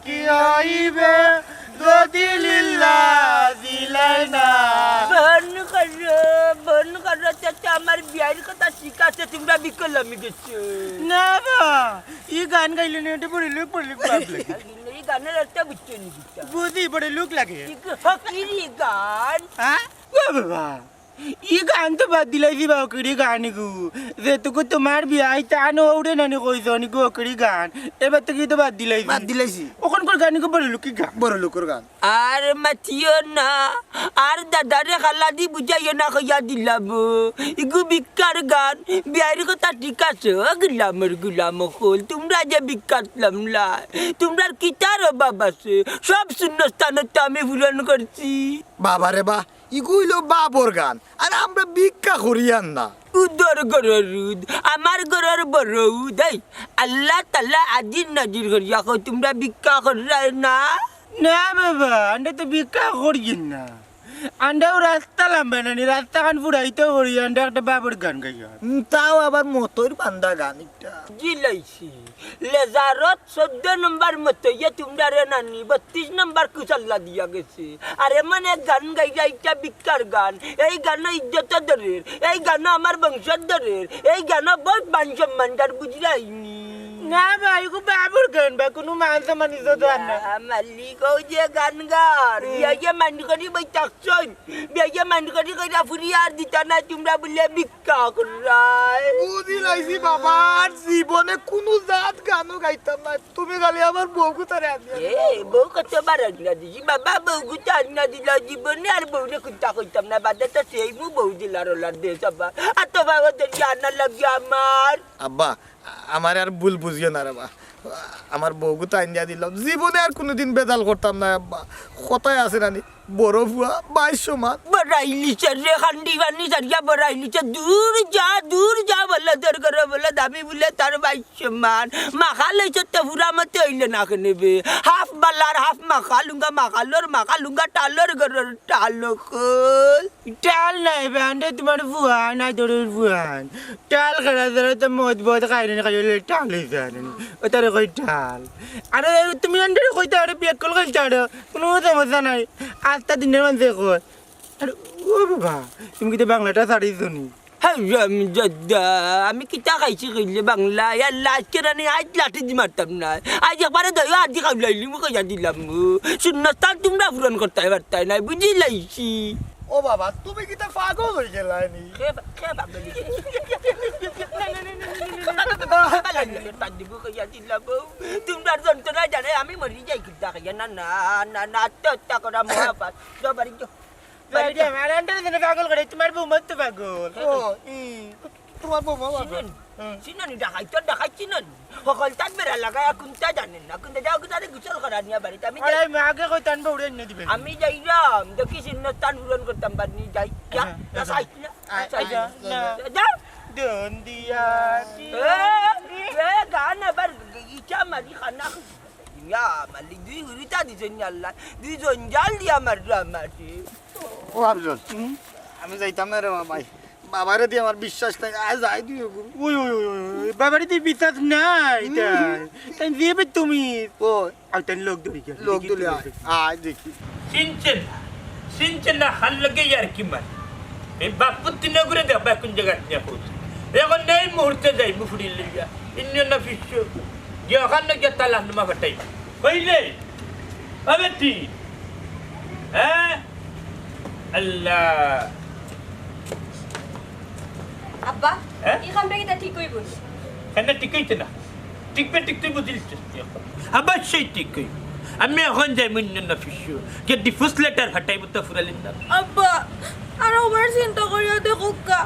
কি হইবে যদি লিল্লা দিলাই না? বন্ধ করো, বন্ধ করো, চাচা, আমার বিয়ার কথা ঠিক আছে, তোমরা বিকলামি গেছো। না বা, ই গান গাইলে না, এটা বড় লোক, বড় লোক ভাব লাগে। এই গানের একটা বুঝছো নি বুঝছো? বুঝি, বড় লোক লাগে। কি ফকিরি গান? হ্যাঁ? ও বাবা, ই গান তো বাদ দিলাইছি বা, অকড়ি গান ইগু। যেটুকু তোমার বিয়াই তান ওরে নানি কইছো নি গো, অকড়ি গান। এবার তো কি তো বাদ দিলাইছি। বাদ দিলাইছি। ওখানকার গান ইগু বড় লোকি গান। বড় লোকর গান। আর মাতিও না, আর দাদারে খালাদি বুঝাইও না কইয়া দিলাম। ইগু ভিক্ষার গান, বিয়াইর কথা ঠিক আছে, ও গুলামর গুলাম অকল, তোমরা যে ভিক্ষাত লামলা, তোমরার কিতার অভাব আছে, সব শূন্যস্থান তো আমি পূরণ করছি। বাবা রে বা, ইগু অইলো বাপর গান, আর আমরা ভিক্ষা করি আর না। উদর গরর উদ, আমার গরর বড় উদ, এই আল্লাহ তাআলা আজির নাজির করিয়া কও, তোমরা ভিক্ষা কররায় না? না বাবা, আমরা তো ভিক্ষা করি না। আমরাও রাস্তা লাম্বা নানি, রাস্তা খান ফুরাইতে করি, আমরা একটা বাপর গান গাই আর। উম, তাও আবার মতর বান্দা গান একটা। জিলাইছি। লেজারত চৌদ্দ নম্বর মতো ইয়ে তোমরা রে নানি, বত্রিশ নম্বর কুশাল্লা দিয়া গেছে। আর এমন এক গান গাইলা, ইটা ভিক্ষার গান, এই গানও ইজ্জত ধরের, এই গানও আমার বংশ ধরের, এই গানও বহুত মান সম্মান তার বুঝলাইনি। না ভাই, ইগু বাবুর গান বা, কোনো মান সম্মান ইজ্জত আর না। আ, মালিক, ও যে গান গার, হুম। বিয়া যে মাইন্ড করি বই থাকছইন, বিয়া যে মাইন্ড করি কইরা ফুরি আর দিতা না, তোমরা বলে ভিক্ষা কররায়। বুঝি লাইছি বাবা, আর জীবনে কোনো জাত গানও গাইতাম না। তুমি খালি আমার বউগুতারে আনিয়া দিও। এ, বউ কতবার আনিয়া দিছি বাবা, বউগুতা আনিয়া দিলা, জীবনে আর বউরে কুন্তা কইতাম না, বাদে তো সেই মু বউ দিলার ওলার দেশ আব্বা। আর তো বাবা তো জানা লাগে আমার। আব্বা, আমার আর ভুল বুঝিও না রে বা। আমার বউগুতা আনিয়া দিলাম, জীবনে আর কোনোদিন বেজাল করতাম না আব্বা। কথায় আছে নানি, বড় ফুয়া, ভাইর সমান। বড় ইলিশর রে, খান্ডি পানি সারিয়া বড় ইলিশর, দূর যা, দূর যা, বলদর ঘরর বলদ, আমি বুলে তার ভাইর সমান। মাখা লইছস তো ফুরা মতে অইলে না কেনে বে? হাফ বালার, হাফ মাখা লুঙ্গা, মাখালর, মাখা লুঙ্গা, টালর ঘরর, টাল অকল। টাল নায় বে, আন্ডে তুমার ফুয়া, নায় দরর ফুয়া। টাল খেলা ধরো তো মদ বদ খাইনি, খাইলে টাল অইছে আর। ও তারে কই টাল। আরে তুমি আন্ডারে কইতা আরে বিয়াক্কল কইতা আরে। কুনু সমস্যা নাই। আস্তা দিনর মাঝে কয়। আরে ও বাবা, তুমি কিতা বাংলাটা ছাড়িছো নি? হারামজাদা, আমি কিতা খাইছি কইলে বাংলা? ইয়াল্লা, আইজকে রানি আইজ লাঠি দি মারতাম না। আইজ একবারে দইয়া আদি খাওলাইলিমু কইয়া দিলাম। শূন্যস্থান তুমরা পূরণ করতায় পারতায় নায়, বুঝিলাইছি। ও বাবা, তুমি কিতা পাগল অই গেলায় নি? কে পা-, কে পাগল অইছে? বাবা, বাবা, বাবা, বাবা, বাবা, বাবা, কইয়া দিলাম। তুমরার যন্ত্রণায় জানে আমি মরি যাই কিতা খাইয়া। না, না, না, না, আত্মহত্যা করা মহাপাপ। যাও বাড়ি যাও। বাড়ি যাও। আরে, আন্ডারে যেন পাগল করে, তুমার বৌমা তো পাগল। ও, ই, তুমার বৌমা পাগল। চিনইন? হুম। চিনইন নি ডাকাইত, ডাকাইত চিনইন নি? হকলতাত বেড়া লাগাইয়া কুন্তা জানইন না, কুন্তা যাও, কুন্তা গোসল করা নিয়া বাড়িত। আমি আরে, যাই-, আমি আগে কইতাম, বউরে এনে দিবে। আমি যাইরাম, দেখি শূন্যস্থান পূরণ করতাম, বাদ নি যাই। যা, আচ্ছা, যা, আচ্ছা। খাইছ না? আচ্ছা, আচ্ছা, আচ্ছা। যা। দন দিয়া এ, এ, গান আবার ইটা মারি খানা। ইয়া মালিক, দুই গুরিতা দিছইন নি আল্লায়, দুই জঞ্জাল দিয়া মাররা আমারে। ও আফজল, হুম? আমি যাইতাম না রে বাবাই, বাবারে দি আমার বিশ্বাস নাই, আয় যাই দুই গুরু। ওই, ওই, ওই, ওই, ওই, বাবারে দি বিশ্বাস নাই, হুম। তাই, তাই যাইবে তুমি। ও। আয় তাই লোক ধরি গেল, লোক দেখি ধরি তুমি আয়, দেখি। আয় দেখি। চিনছে না, চিনছে না, হার লগে ইয়ার কি মার। এই বাপুর তিন গুরে দেখবা কোন জায়গা নিয়ে পৌঁছে। এখন এই মুহূর্তে যাইমু ফুড়ি লইয়া, ইন্নিও না ফিরছো। গিয়া ওখান গিয়া তালা নুমা ফাটাই। কইলে? ও বেটি? হ্যাঁ? আল্লাহ। আব্বা, হ্যাঁ? ই কামটা কিতা ঠিক অইবো নি? কেনে ঠিক অইতো না? ঠিক বে ঠিক তুই বুঝিলিস তো তুই এখন। অবশ্যই ঠিক অইবো। আমি এখন যাইমু ইন্নিও না ফিরছো। গিয়া divorce letter ফাটাইমু তো ফুড়ির নামে। আব্বা, আরোবার চিন্তা করিয়া দেখউক্কা।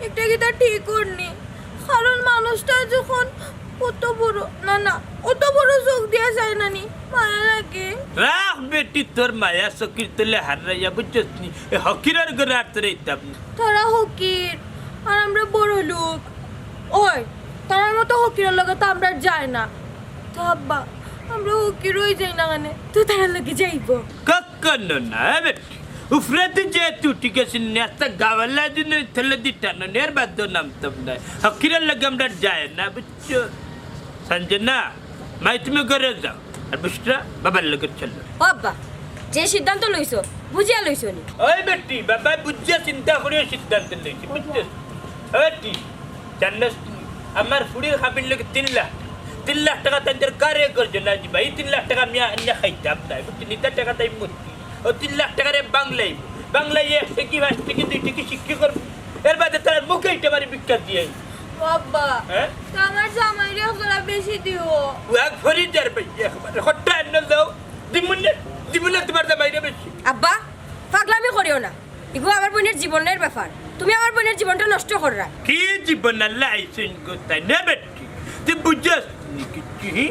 ইটা কিতা ঠিক অর নি? কারণ মানুষটা যখন অত বড়, না, না, অত বড় চোখ দিয়া চায় না নি, মায়া লাগে। রাখ বেটি, তোর মায়া চকির তলে হারাইয়া, বুঝছস নি? এ ফকিরর ঘরর আর তোরে দিতাম না। তারা ফকির, আর আমরা বড় লোক। ওই, তারার মতো ফকিরর লগে তো আমরার যায় না। তো আব্বা, আমরা ফকির অই যাই না কেনে? তো তারার লগে যাইবো। কখনো না, এ বেটি। উপরেদি যেহেতু উঠি গেছি, নেস্তা গাওয়ালা দিন তলেদি টানো, এর বাদেও নামতাম না। ফকিরর লগে আমরার যায় না, বুঝছো? সঞ্জনা, মাই তুমি ঘরে যাও, আর বুঝরা বাবার লগে চলো। ও আব্বা, যে সিদ্ধান্ত লইছো, বুঝিয়া লইছো নি? ওই বেটি, বাবা বুঝিয়া চিন্তা করিয়া সিদ্ধান্ত লইছি, বুঝছো? ওই বেটি, জানোস নি, আমার ফুড়ির হাবির লগে তিন লাখ, তিন লাখ টেকা তাইনতর কারে গর্জনা দিবা, ই তিন লাখ টেকা আমি আনিয়া খাইতাম না, বুঝছো? নিতা টেকা তাই মরতি। ও তিন লাখ টেকারে বাংলাইবো, বাংলাইয়া এক টেকি, পাঁচ টেকি, দুই টেকি সিক্কি করবো। এর বাদে তার মুখে ইটা মারি ভিক্ষা দিয়া আইবো। ও আব্বা, হ্যাঁ? তো আমার জামাইরে এক জোড়া বেশি দিও। ও এক ভরি দেড় ভাই, একবারে হট্টা এনে দাও। দিমুনে, দিমুনে তোমার জামাইরে বেশি। আব্বা, পাগলামি করিও না। ইগু আমার বইনের জীবনের ব্যাপার। তুমি আমার বইনের জীবনটা নষ্ট কররা। কি জীবন আল্লাহ আইছেন গো, তাই না বেটি? তুই বুঝছস নি কিচ্ছু, হি?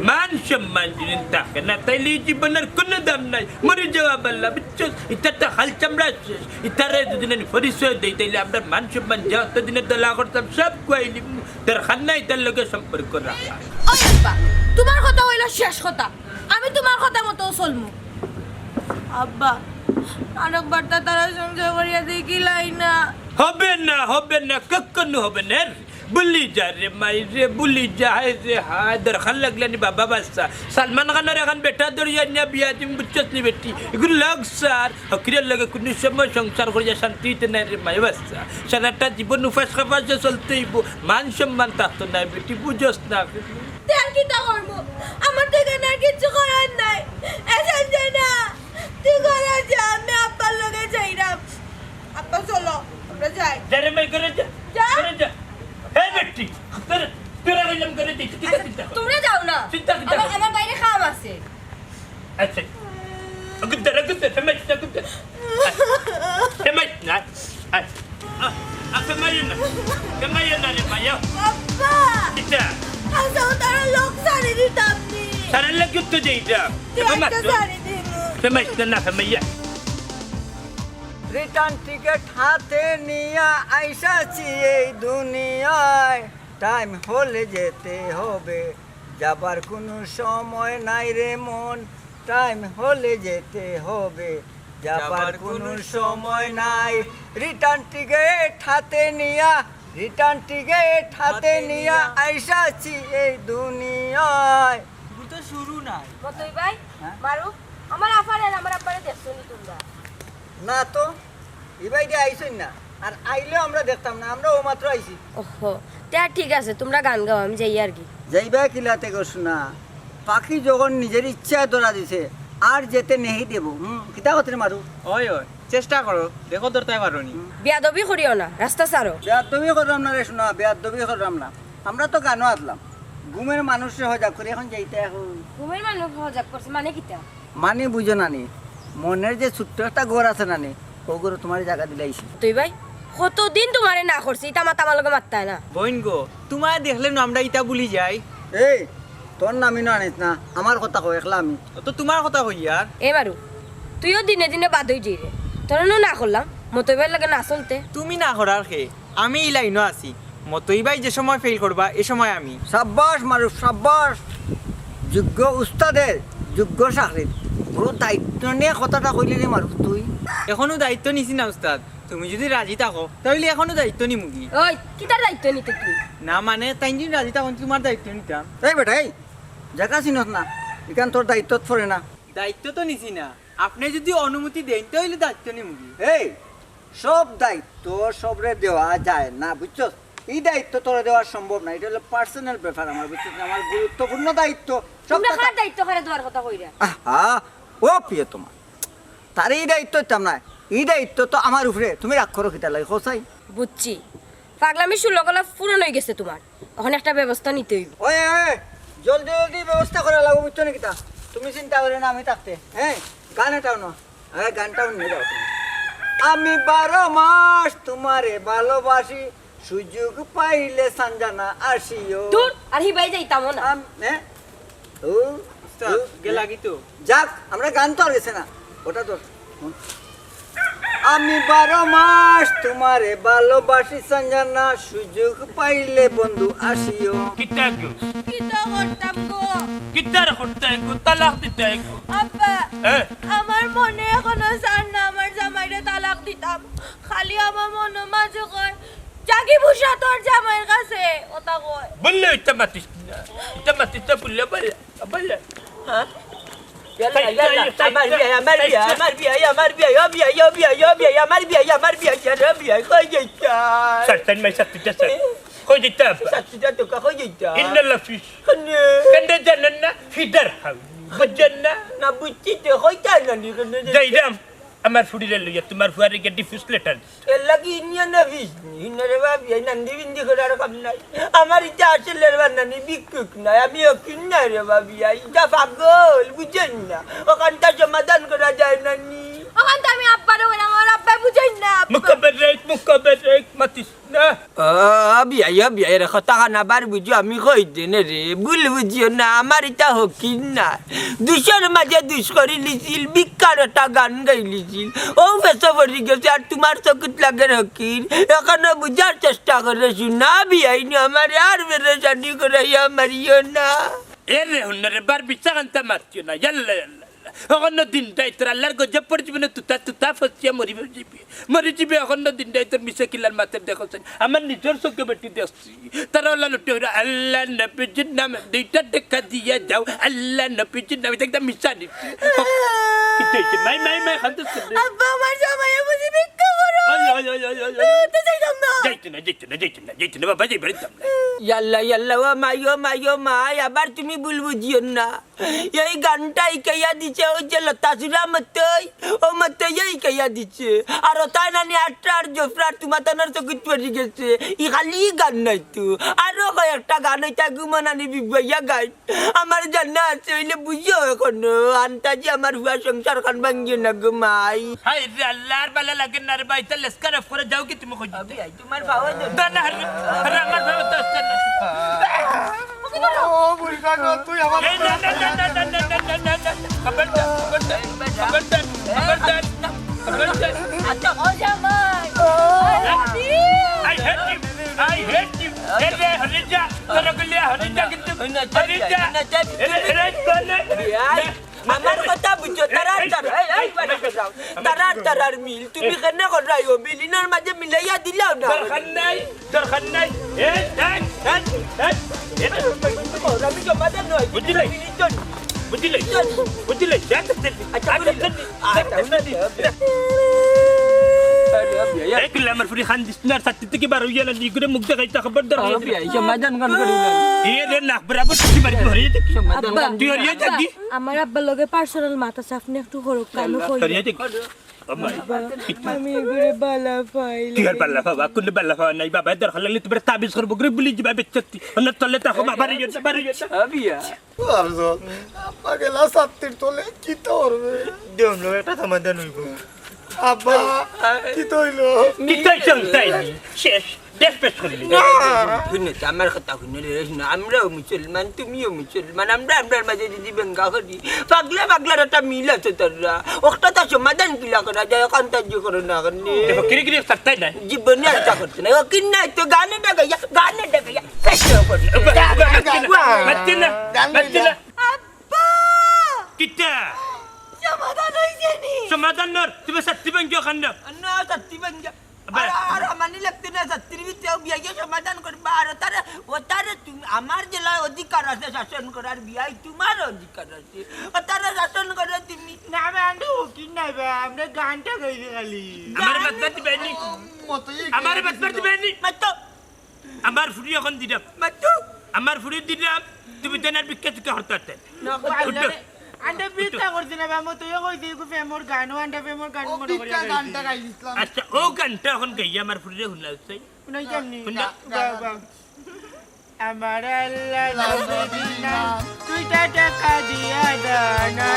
মান সম্মান যদি থাকে না, তাইলে এই জীবনের কোনো দাম নাই। মরি যাওয়া বালা, বুঝছস? ইতার তো হাল চামড়া শেষ। ইতারে যদি আমি পরিচয় দেই, তাইলে আমরার মান সম্মান যত দিনের দলা করতাম, সব খুয়াইলিমু। তোর খান্না ইতার লগে সম্পর্ক রাখা। ওই আব্বা, তোমার কথা অইলো শেষ কথা। আমি তোমার কথা মতো চলমু। আব্বা, আরেকবার তা তারা সংসার করিয়া দেখিলাই না। হবে না, হবে না, কখনো হবে না। ভুলি যা রে মাই রে, ভুলি যা, হায় রে হায়। দরকার লাগলে নি বাবা বাচ্চা, সালমান খানর এখন বেটা ধরিয়া নিয়া বিয়া দিম, বুঝছস নি বেটি? এগুলো লগ স্যার, ফকিরর লগে কোনো সময় সংসার করিয়া শান্তি অইতে নাই রে মাই বাচ্চা। সারাটা জীবন উপাস খাপাসে চলতে অইবো, মান সম্মান থাকতো নাই বেটি, বুঝছস না? তে আর কিতা করমু? আমার তো এখানে আর কিচ্ছু করার নাই। এ সঞ্জনা, তুই ঘরে যা, আমি আব্বার লগে যাইরাম। আব্বা, চলো, আমরা যাই। যা রে মাই, ঘরে যা। যা। ঘরে যা। হে বেটি, তোর, তোরা কইলাম ঘরে যা, তুই কিতা চিন্তা কর? তোমরা যাও না। চিন্তা কিতা আমার, কর? আমার বাইরে কাম আছে। আচ্ছা। আগুদ্দার, আগুদ্দার, ফেমাইস না, আগুদ্দার। ফেমাইস না। আয়। আ, আ, ফেমাইও না। ফেমাইও না রে মাইয়া। আব্বা! কিতা? আচ্ছা, ও তারা লোক ছাড়ি দিতাম নি। সারা লোক তো যাই যা। তুই ফেমাইস একটা তো। ছাড়ি দিন। ফেমাইস না, না, ফেমাইয়া। রিটার্ন টিকিট হাতে নিয়া আইসাছি এই দুনিয়ায়। টাইম হলে যেতে হবে, যাবার কোনো সময় নাই রে মন। টাইম হলে যেতে হবে, যাবার কোনো সময় নাই। রিটার্ন টিকিট হাতে নিয়া, রিটার্ন টিকিট হাতে নিয়া আইসাছি এই দুনিয়ায়। এগুলো তো শুরু নাই। মতই ভাই, হ্যাঁ? মারুফ, আমার আফারে আর আমার আব্বারে দেখছো নি তোমরা? না তো, ইবাইদি আইছইন না। আর আইলেও আমরা দেখতাম না, আমরা ও মাত্র আইছি। ওহো, তে আর ঠিক আছে, তোমরা গান গাও, আমি যাই আর কি। যাইবা কিলাতে গো সোনা, পাখি যখন নিজের ইচ্ছায় ধরা দিছে, আর যেতে নেহি দেব। হুম, কিতা করতে রে মারু? ওই, ওই, চেষ্টা করো, দেখো ধরতে পারো নি। বেয়াদবি করিও না, রাস্তা ছাড়ো। বেয়াদবি করলাম না রে সোনা, বেয়াদবি করলাম না। আমরা তো গানও আছলাম। ঘুমের মানুষরে হজাগ করি এখন যাইতে এখন। ঘুমের মানুষ হজাগ করছে মানে কিতা? মানে বুঝো না নি, মনের যে ছোট্ট একটা ঘর আছে না নি, ও ঘরে তোমার জায়গা দিলাইছি। তুই ভাই, কতদিন তোমারে না করছি, ইতা মাত আমার লগে মাততায় না। বইন গো, তোমায় দেখলে না আমরা ইতা ভুলি যাই। এই, তোর নামই না আনিস না, আমার কথা কই, একলা আমি। ও তো তোমার কথা কই আর। এ মারু, তুইও দিনে দিনে বাদ অই যাই রে। তোরে নু না করলাম, মতই ভাইর লগে না চলতে। তুমি না করার খে, আমি ই লাইনও আছি। মতই ভাই যে সময় ফেল করবা, এ সময় আমি। সাব্বাস মারুফ, সাব্বাস। যোগ্য উস্তাদের যোগ্য চাকরির। বড় দায়িত্ব নিয়া কথাটা কইলি রে মারুফ তুই। এখনো দায়িত্ব নিছি না উস্তাদ, তুমি যদি রাজি থাকো, তাইলে এখনো দায়িত্ব নিমুগি। ওই, কিতার দায়িত্ব নিতে তুই? না মানে, তাইন যদি রাজি থাকো, তোমার দায়িত্ব নিতাম। এই বেটা, এই, জাগা চিনস না, ইখান তোর দায়িত্বত পড়ে না। দায়িত্ব তো নিছি না, আপনে যদি অনুমতি দেইন, তাইলে দায়িত্ব নিমুগি। এই, সব দায়িত্ব সবরে দেওয়া যায় না, বুঝছস? ই দায়িত্ব তোরে দেওয়া সম্ভব না, ইটা অইলো পার্সোনাল ব্যাপার আমার, বুঝছস? আমার গুরুত্বপূর্ণ দায়িত্ব। সব তোমরা কথা কার দায়িত্ব কারে দেওয়ার কথা কইরা? আহা, ও প্রিয়তমা, তারে ই দায়িত্ব দিতাম না, ই দায়িত্ব তো আমার উপরে। তুমি রাগ করো কিতার লাগি, কও চাই? বুঝছি, পাগলামি ষোলো গলা পূরণ অই গেছে তোমার, এখন একটা ব্যবস্থা নিতে অইবো। ওই, ওই, ওই, জলদি জলদি ব্যবস্থা করা লাগবো, বুঝছো নি কিতা? তুমি চিন্তা করিও না, আমি থাকতে। হ্যাঁ, গান এটাও না। আরে গানটাও নিয়ে যাও তুমি। আমি বারো মাস তোমারে ভালোবাসি, সুযোগ পাইলে সানজানা আসিও। দূর, আর হিবাই যাইতাম না। আম-, হ্যাঁ? ও, উস্তাদ, ও, গেলা কি তো? যাক, আমরা গান তো আর গেছে না। ওটা তো, হুম। আমি বারো মাস তোমারে ভালোবাসি সানজানা, সুযোগ পাইলে বন্ধু আসিও। কিতা গো? কিতা করতাম গো? কিতার করতায় গো? তালাক দিতায় গো? আব্বা, হ্যাঁ? আমার মনে এখনো চায় না আমার জামাইরে তালাক দিতাম। খালি আমার মনো মাঝে কয়, "যাগি বুঝা তোর জামাইর কাছে", ওটা কয়। বললে ইটা মাতিস না, ইটা মাতিস না, বললে, বললে, বললে। হ্যাঁ? ইয়াল্লা, ইয়াল্লা, আমার বিয়া, আমার বিয়া, আমার বিয়া, আমার বিয়া, ও বিয়া, ও বিয়া, ও বিয়া, আমার বিয়া, আমার বিয়া, ইয়ার বিয়া, কই যাইতা? সাতটান মাই সাতটা, সাত। কই যাইতা? সাতটা তো কই যাইতা? ইন্নাল্লাহ ফিস। কেনে? কেনে জানেন না? Feeder how. বুঝছেন না? না বুঝছি তো, কইতা না নি কেনে? যাইরাম। আমার ফুড়িরে লইয়া তোমার ফুয়ারে গিয়া ডিভোর্স লেটার দিছে। এর লাগি ইউনিয়ন অফিস নি, হিনরে ভাবি, এই নান্দি বিন্দি করার কাম নাই। আমার ইটা আসলের বানানি ভিক্ষুক নাই, আমি হকির নাই রে ভাবি, ইটা পাগল, বুঝেন না? ওখানটা সমাধান করা যায় না নি। ওখান তো আমি আব্বারে বললাম, আমার আব্বায় বুঝেন না। মুখ বেরেক, মুখ বেরেক, মাতিস না। ও বিয়াই, ও বিয়াই, রে কথা খান আবার বুঝো, আমি কই দেনে রে, ভুল বুঝিও না, আমার ইটা হকির না। দুষর মাঝে দুষ করি লিছিল, ভিক্ষার একটা গান গাই লিছিল। ও ফেসো পড়ি গেছে, আর তোমার চকুত লাগের হকির। এখনো বুঝার চেষ্টা করে, শুনা বিয়াইনি আমারে আর পেরেশানি করাইয়া মারিও না। এ রে হুনরে বার বিচ্ছা কান্তা মারতিও না, ইয়াল্লা, ইয়াল্লা, ইয়াল্লা। অখনো দিন রাইত তোর আল্লাহর গজব পড়ে জীবনে তুতা, তুতা ফসিয়া মরি যাবি। মরি যাবি অখনো দিন রাইত তোর মিশে কিলার মাতের দেখো চাই। আমার নিজর চোখে বেটি দেখছি। তারা ওলা লুটে ওরা আল্লাহ নবীজির নামে দুইটা টেকা দিয়া যাও। আল্লাহ নবীজির নামে দেখতে মিশা নিচ্ছি। কিতা হইছে? মাই, মাই, মাই, কান্দো কেনে? আব্বা, আমার জামাইয়ে বুঝি ভিক্ষা করো। ওই, ওই, ওই, ওই, ওই, ওই। তো যাইতাম না। যাইতে না, যাইতে না, যাইতে না, যাইতে না, বাবা, যাইবার দিতাম না। ইয়াল্লা, ইয়াল্লা, ও মাই, ও মাই, ও মাই, আবার তুমি ভুল বুঝিও না। এই গানটা ইকাইয়া দিছে ওই যে লতা সুরা মতই, ও মতই ইকাইয়া দিছে। আর ওতায় নানি আট্রার জফরার তোমার তানোর চকুত পড়ি গেছে। ই খালি গান নাই তো, আরো কয়েকটা গান ওইটা ঘুমানানি বিবাইয়া গাইন। আমার জানা আছে, অইলে বুঝিও এখনো। আন্তাজি আমার হুয়া সংসার খান ভাঙ্গিও না গো মাই। হায় রে আল্লাহ, আর ভালা লাগে না রে ভাই, তাহলে স্কার অফ করে যাও কি তুমি কই দিতে? আবি, আই তোমার পাওয়া যাবে। না, না, আরে, আরে, আমার পাওয়া তো আসছে না। ও, বুড়ি কাকা, তুই আমার এই, না, না, না। খবরদার, খবরদার, খবরদার, খবরদার, খবরদার। আচ্ছা, ও করলে হরিণটা কিন্তু, হরিণটা। এরে, এরে, এরে, এরে। বিয়াই, আমার কথা বুঝো, তারার, তারার, এই, এই, বাড়ি যাও। তারার, তারার মিল, তুমি কেনে কররায় ও মিল? ইনোর মাঝে মিলাইয়া দিলাও না। দরকার নাই, দরকার নাই। এই, এই, এই, এই, এই। আমি সমাধান নয়, বুঝলে? মিলিত না। বুঝলে? বুঝলে? যা তো দেখবি। আচ্ছা, আচ্ছা, বুঝলে। দেখবি। আচ্ছা, বুঝলে। এই কিলা আমার ফুরি খান দিস না, ছাত্তি থেকে বার হইয়া না, নি করে মুখ দেখাইতে খবরদার হইয়া দিলে। বিয়াই, সমাধান কোন করি না? এ রে না, বরাবর তুই বাড়ি ঘরে যেতে কি? সমাধান আব্বা, কোন তুই হরিয়া আব্বা, থাকি? আমার আব্বার লগে পার্সোনাল মাথা সাফ নিয়ে একটু হরক কানো কই। হরিয়া থাকি? আব্বা। আব্বা, আমি এগুরে বালা পাইলে। তুই আর বালা পাবা, কোন বালা পাবা নাই বাবা, দরকার লাগলে তুই তাবিজ করবো, করে বুলি যাবা বেচ্চাতি। অন্য তলে তাকো বাবা রে, বাবা রে। আবিয়া। আর যখন আব্বা গেলা ছাত্তির তলে, কিতা করবে? দেমলো একটা সমাধান হইব। আব্বা, কিতা হইল? কিতা হইছে, তাই নি? শেষ। দেশ পেশ করলি। হুনে, আমার কথা হুনে রে, হুনে, আমরাও মুসলমান, তুমিও মুসলমান, আমরা আমরার মাঝে যদি বেঙ্গা করি, পাগলা পাগলার একটা মিল আছে তাররা। ওটা তো সমাধান কিলা করা যায়, এখন তার যে করে না কেনে। দেখো, কিরে কিরে, ছাড়তাই নাই। জীবনে আর তা করতে নাই। ও কি নাই, তো গানে ডাকাইয়া, গানে ডাকাইয়া, শেষ করে। মারতে না, মারতে না। আব্বা! কিতা? সমাধান হইছে নি? সমাধান নর, তুমি ছাত্তি ভাঙ্গিও খান না। না, ছাত্তি ভাঙ্গিয়া। আব্বা। আর, আর আমানি লাগতো না, ছাত্তির ভিতরে বিয়া গিয়া সমাধান করবা। আর তারে, ও তারে তুমি, আমার জেলায় অধিকার আছে শাসন করার, বিয়াই তোমার অধিকার আছে। ও তারে শাসন করো তুমি। না, আমি আন্ডা উকিল নাই বা, আমরা গানটা গাইছি খালি। আমার বাদ বাদ দিবাইনি। আমার বাদ বাদ দিবাইনি। মাতো। আমার ফুরি এখন দিলাম। মাতো। আমার ফুরি দিলাম, তুমি তেনার ভিক্ষা টিক্ষা করতে পারতে। না, উঠো। আন্ডা ভিক্ষা করছি না বা, মতো ইয়ে কইছি, এগু প্রেমর গান, ও আন্ডা প্রেমর গান ও মনে করি ভিক্ষা গাইছি। গানটা গাইছিলাম। আচ্ছা, ও গানটা এখন গাইয়া আমার ফুরিরে হুনলা হচ্ছে। হুনাইতাম নি? হুনলা। গা-, গা-, গা। আমার আল্লাহ নবীর নাম, তুই তা টাকা দিয়া দানা।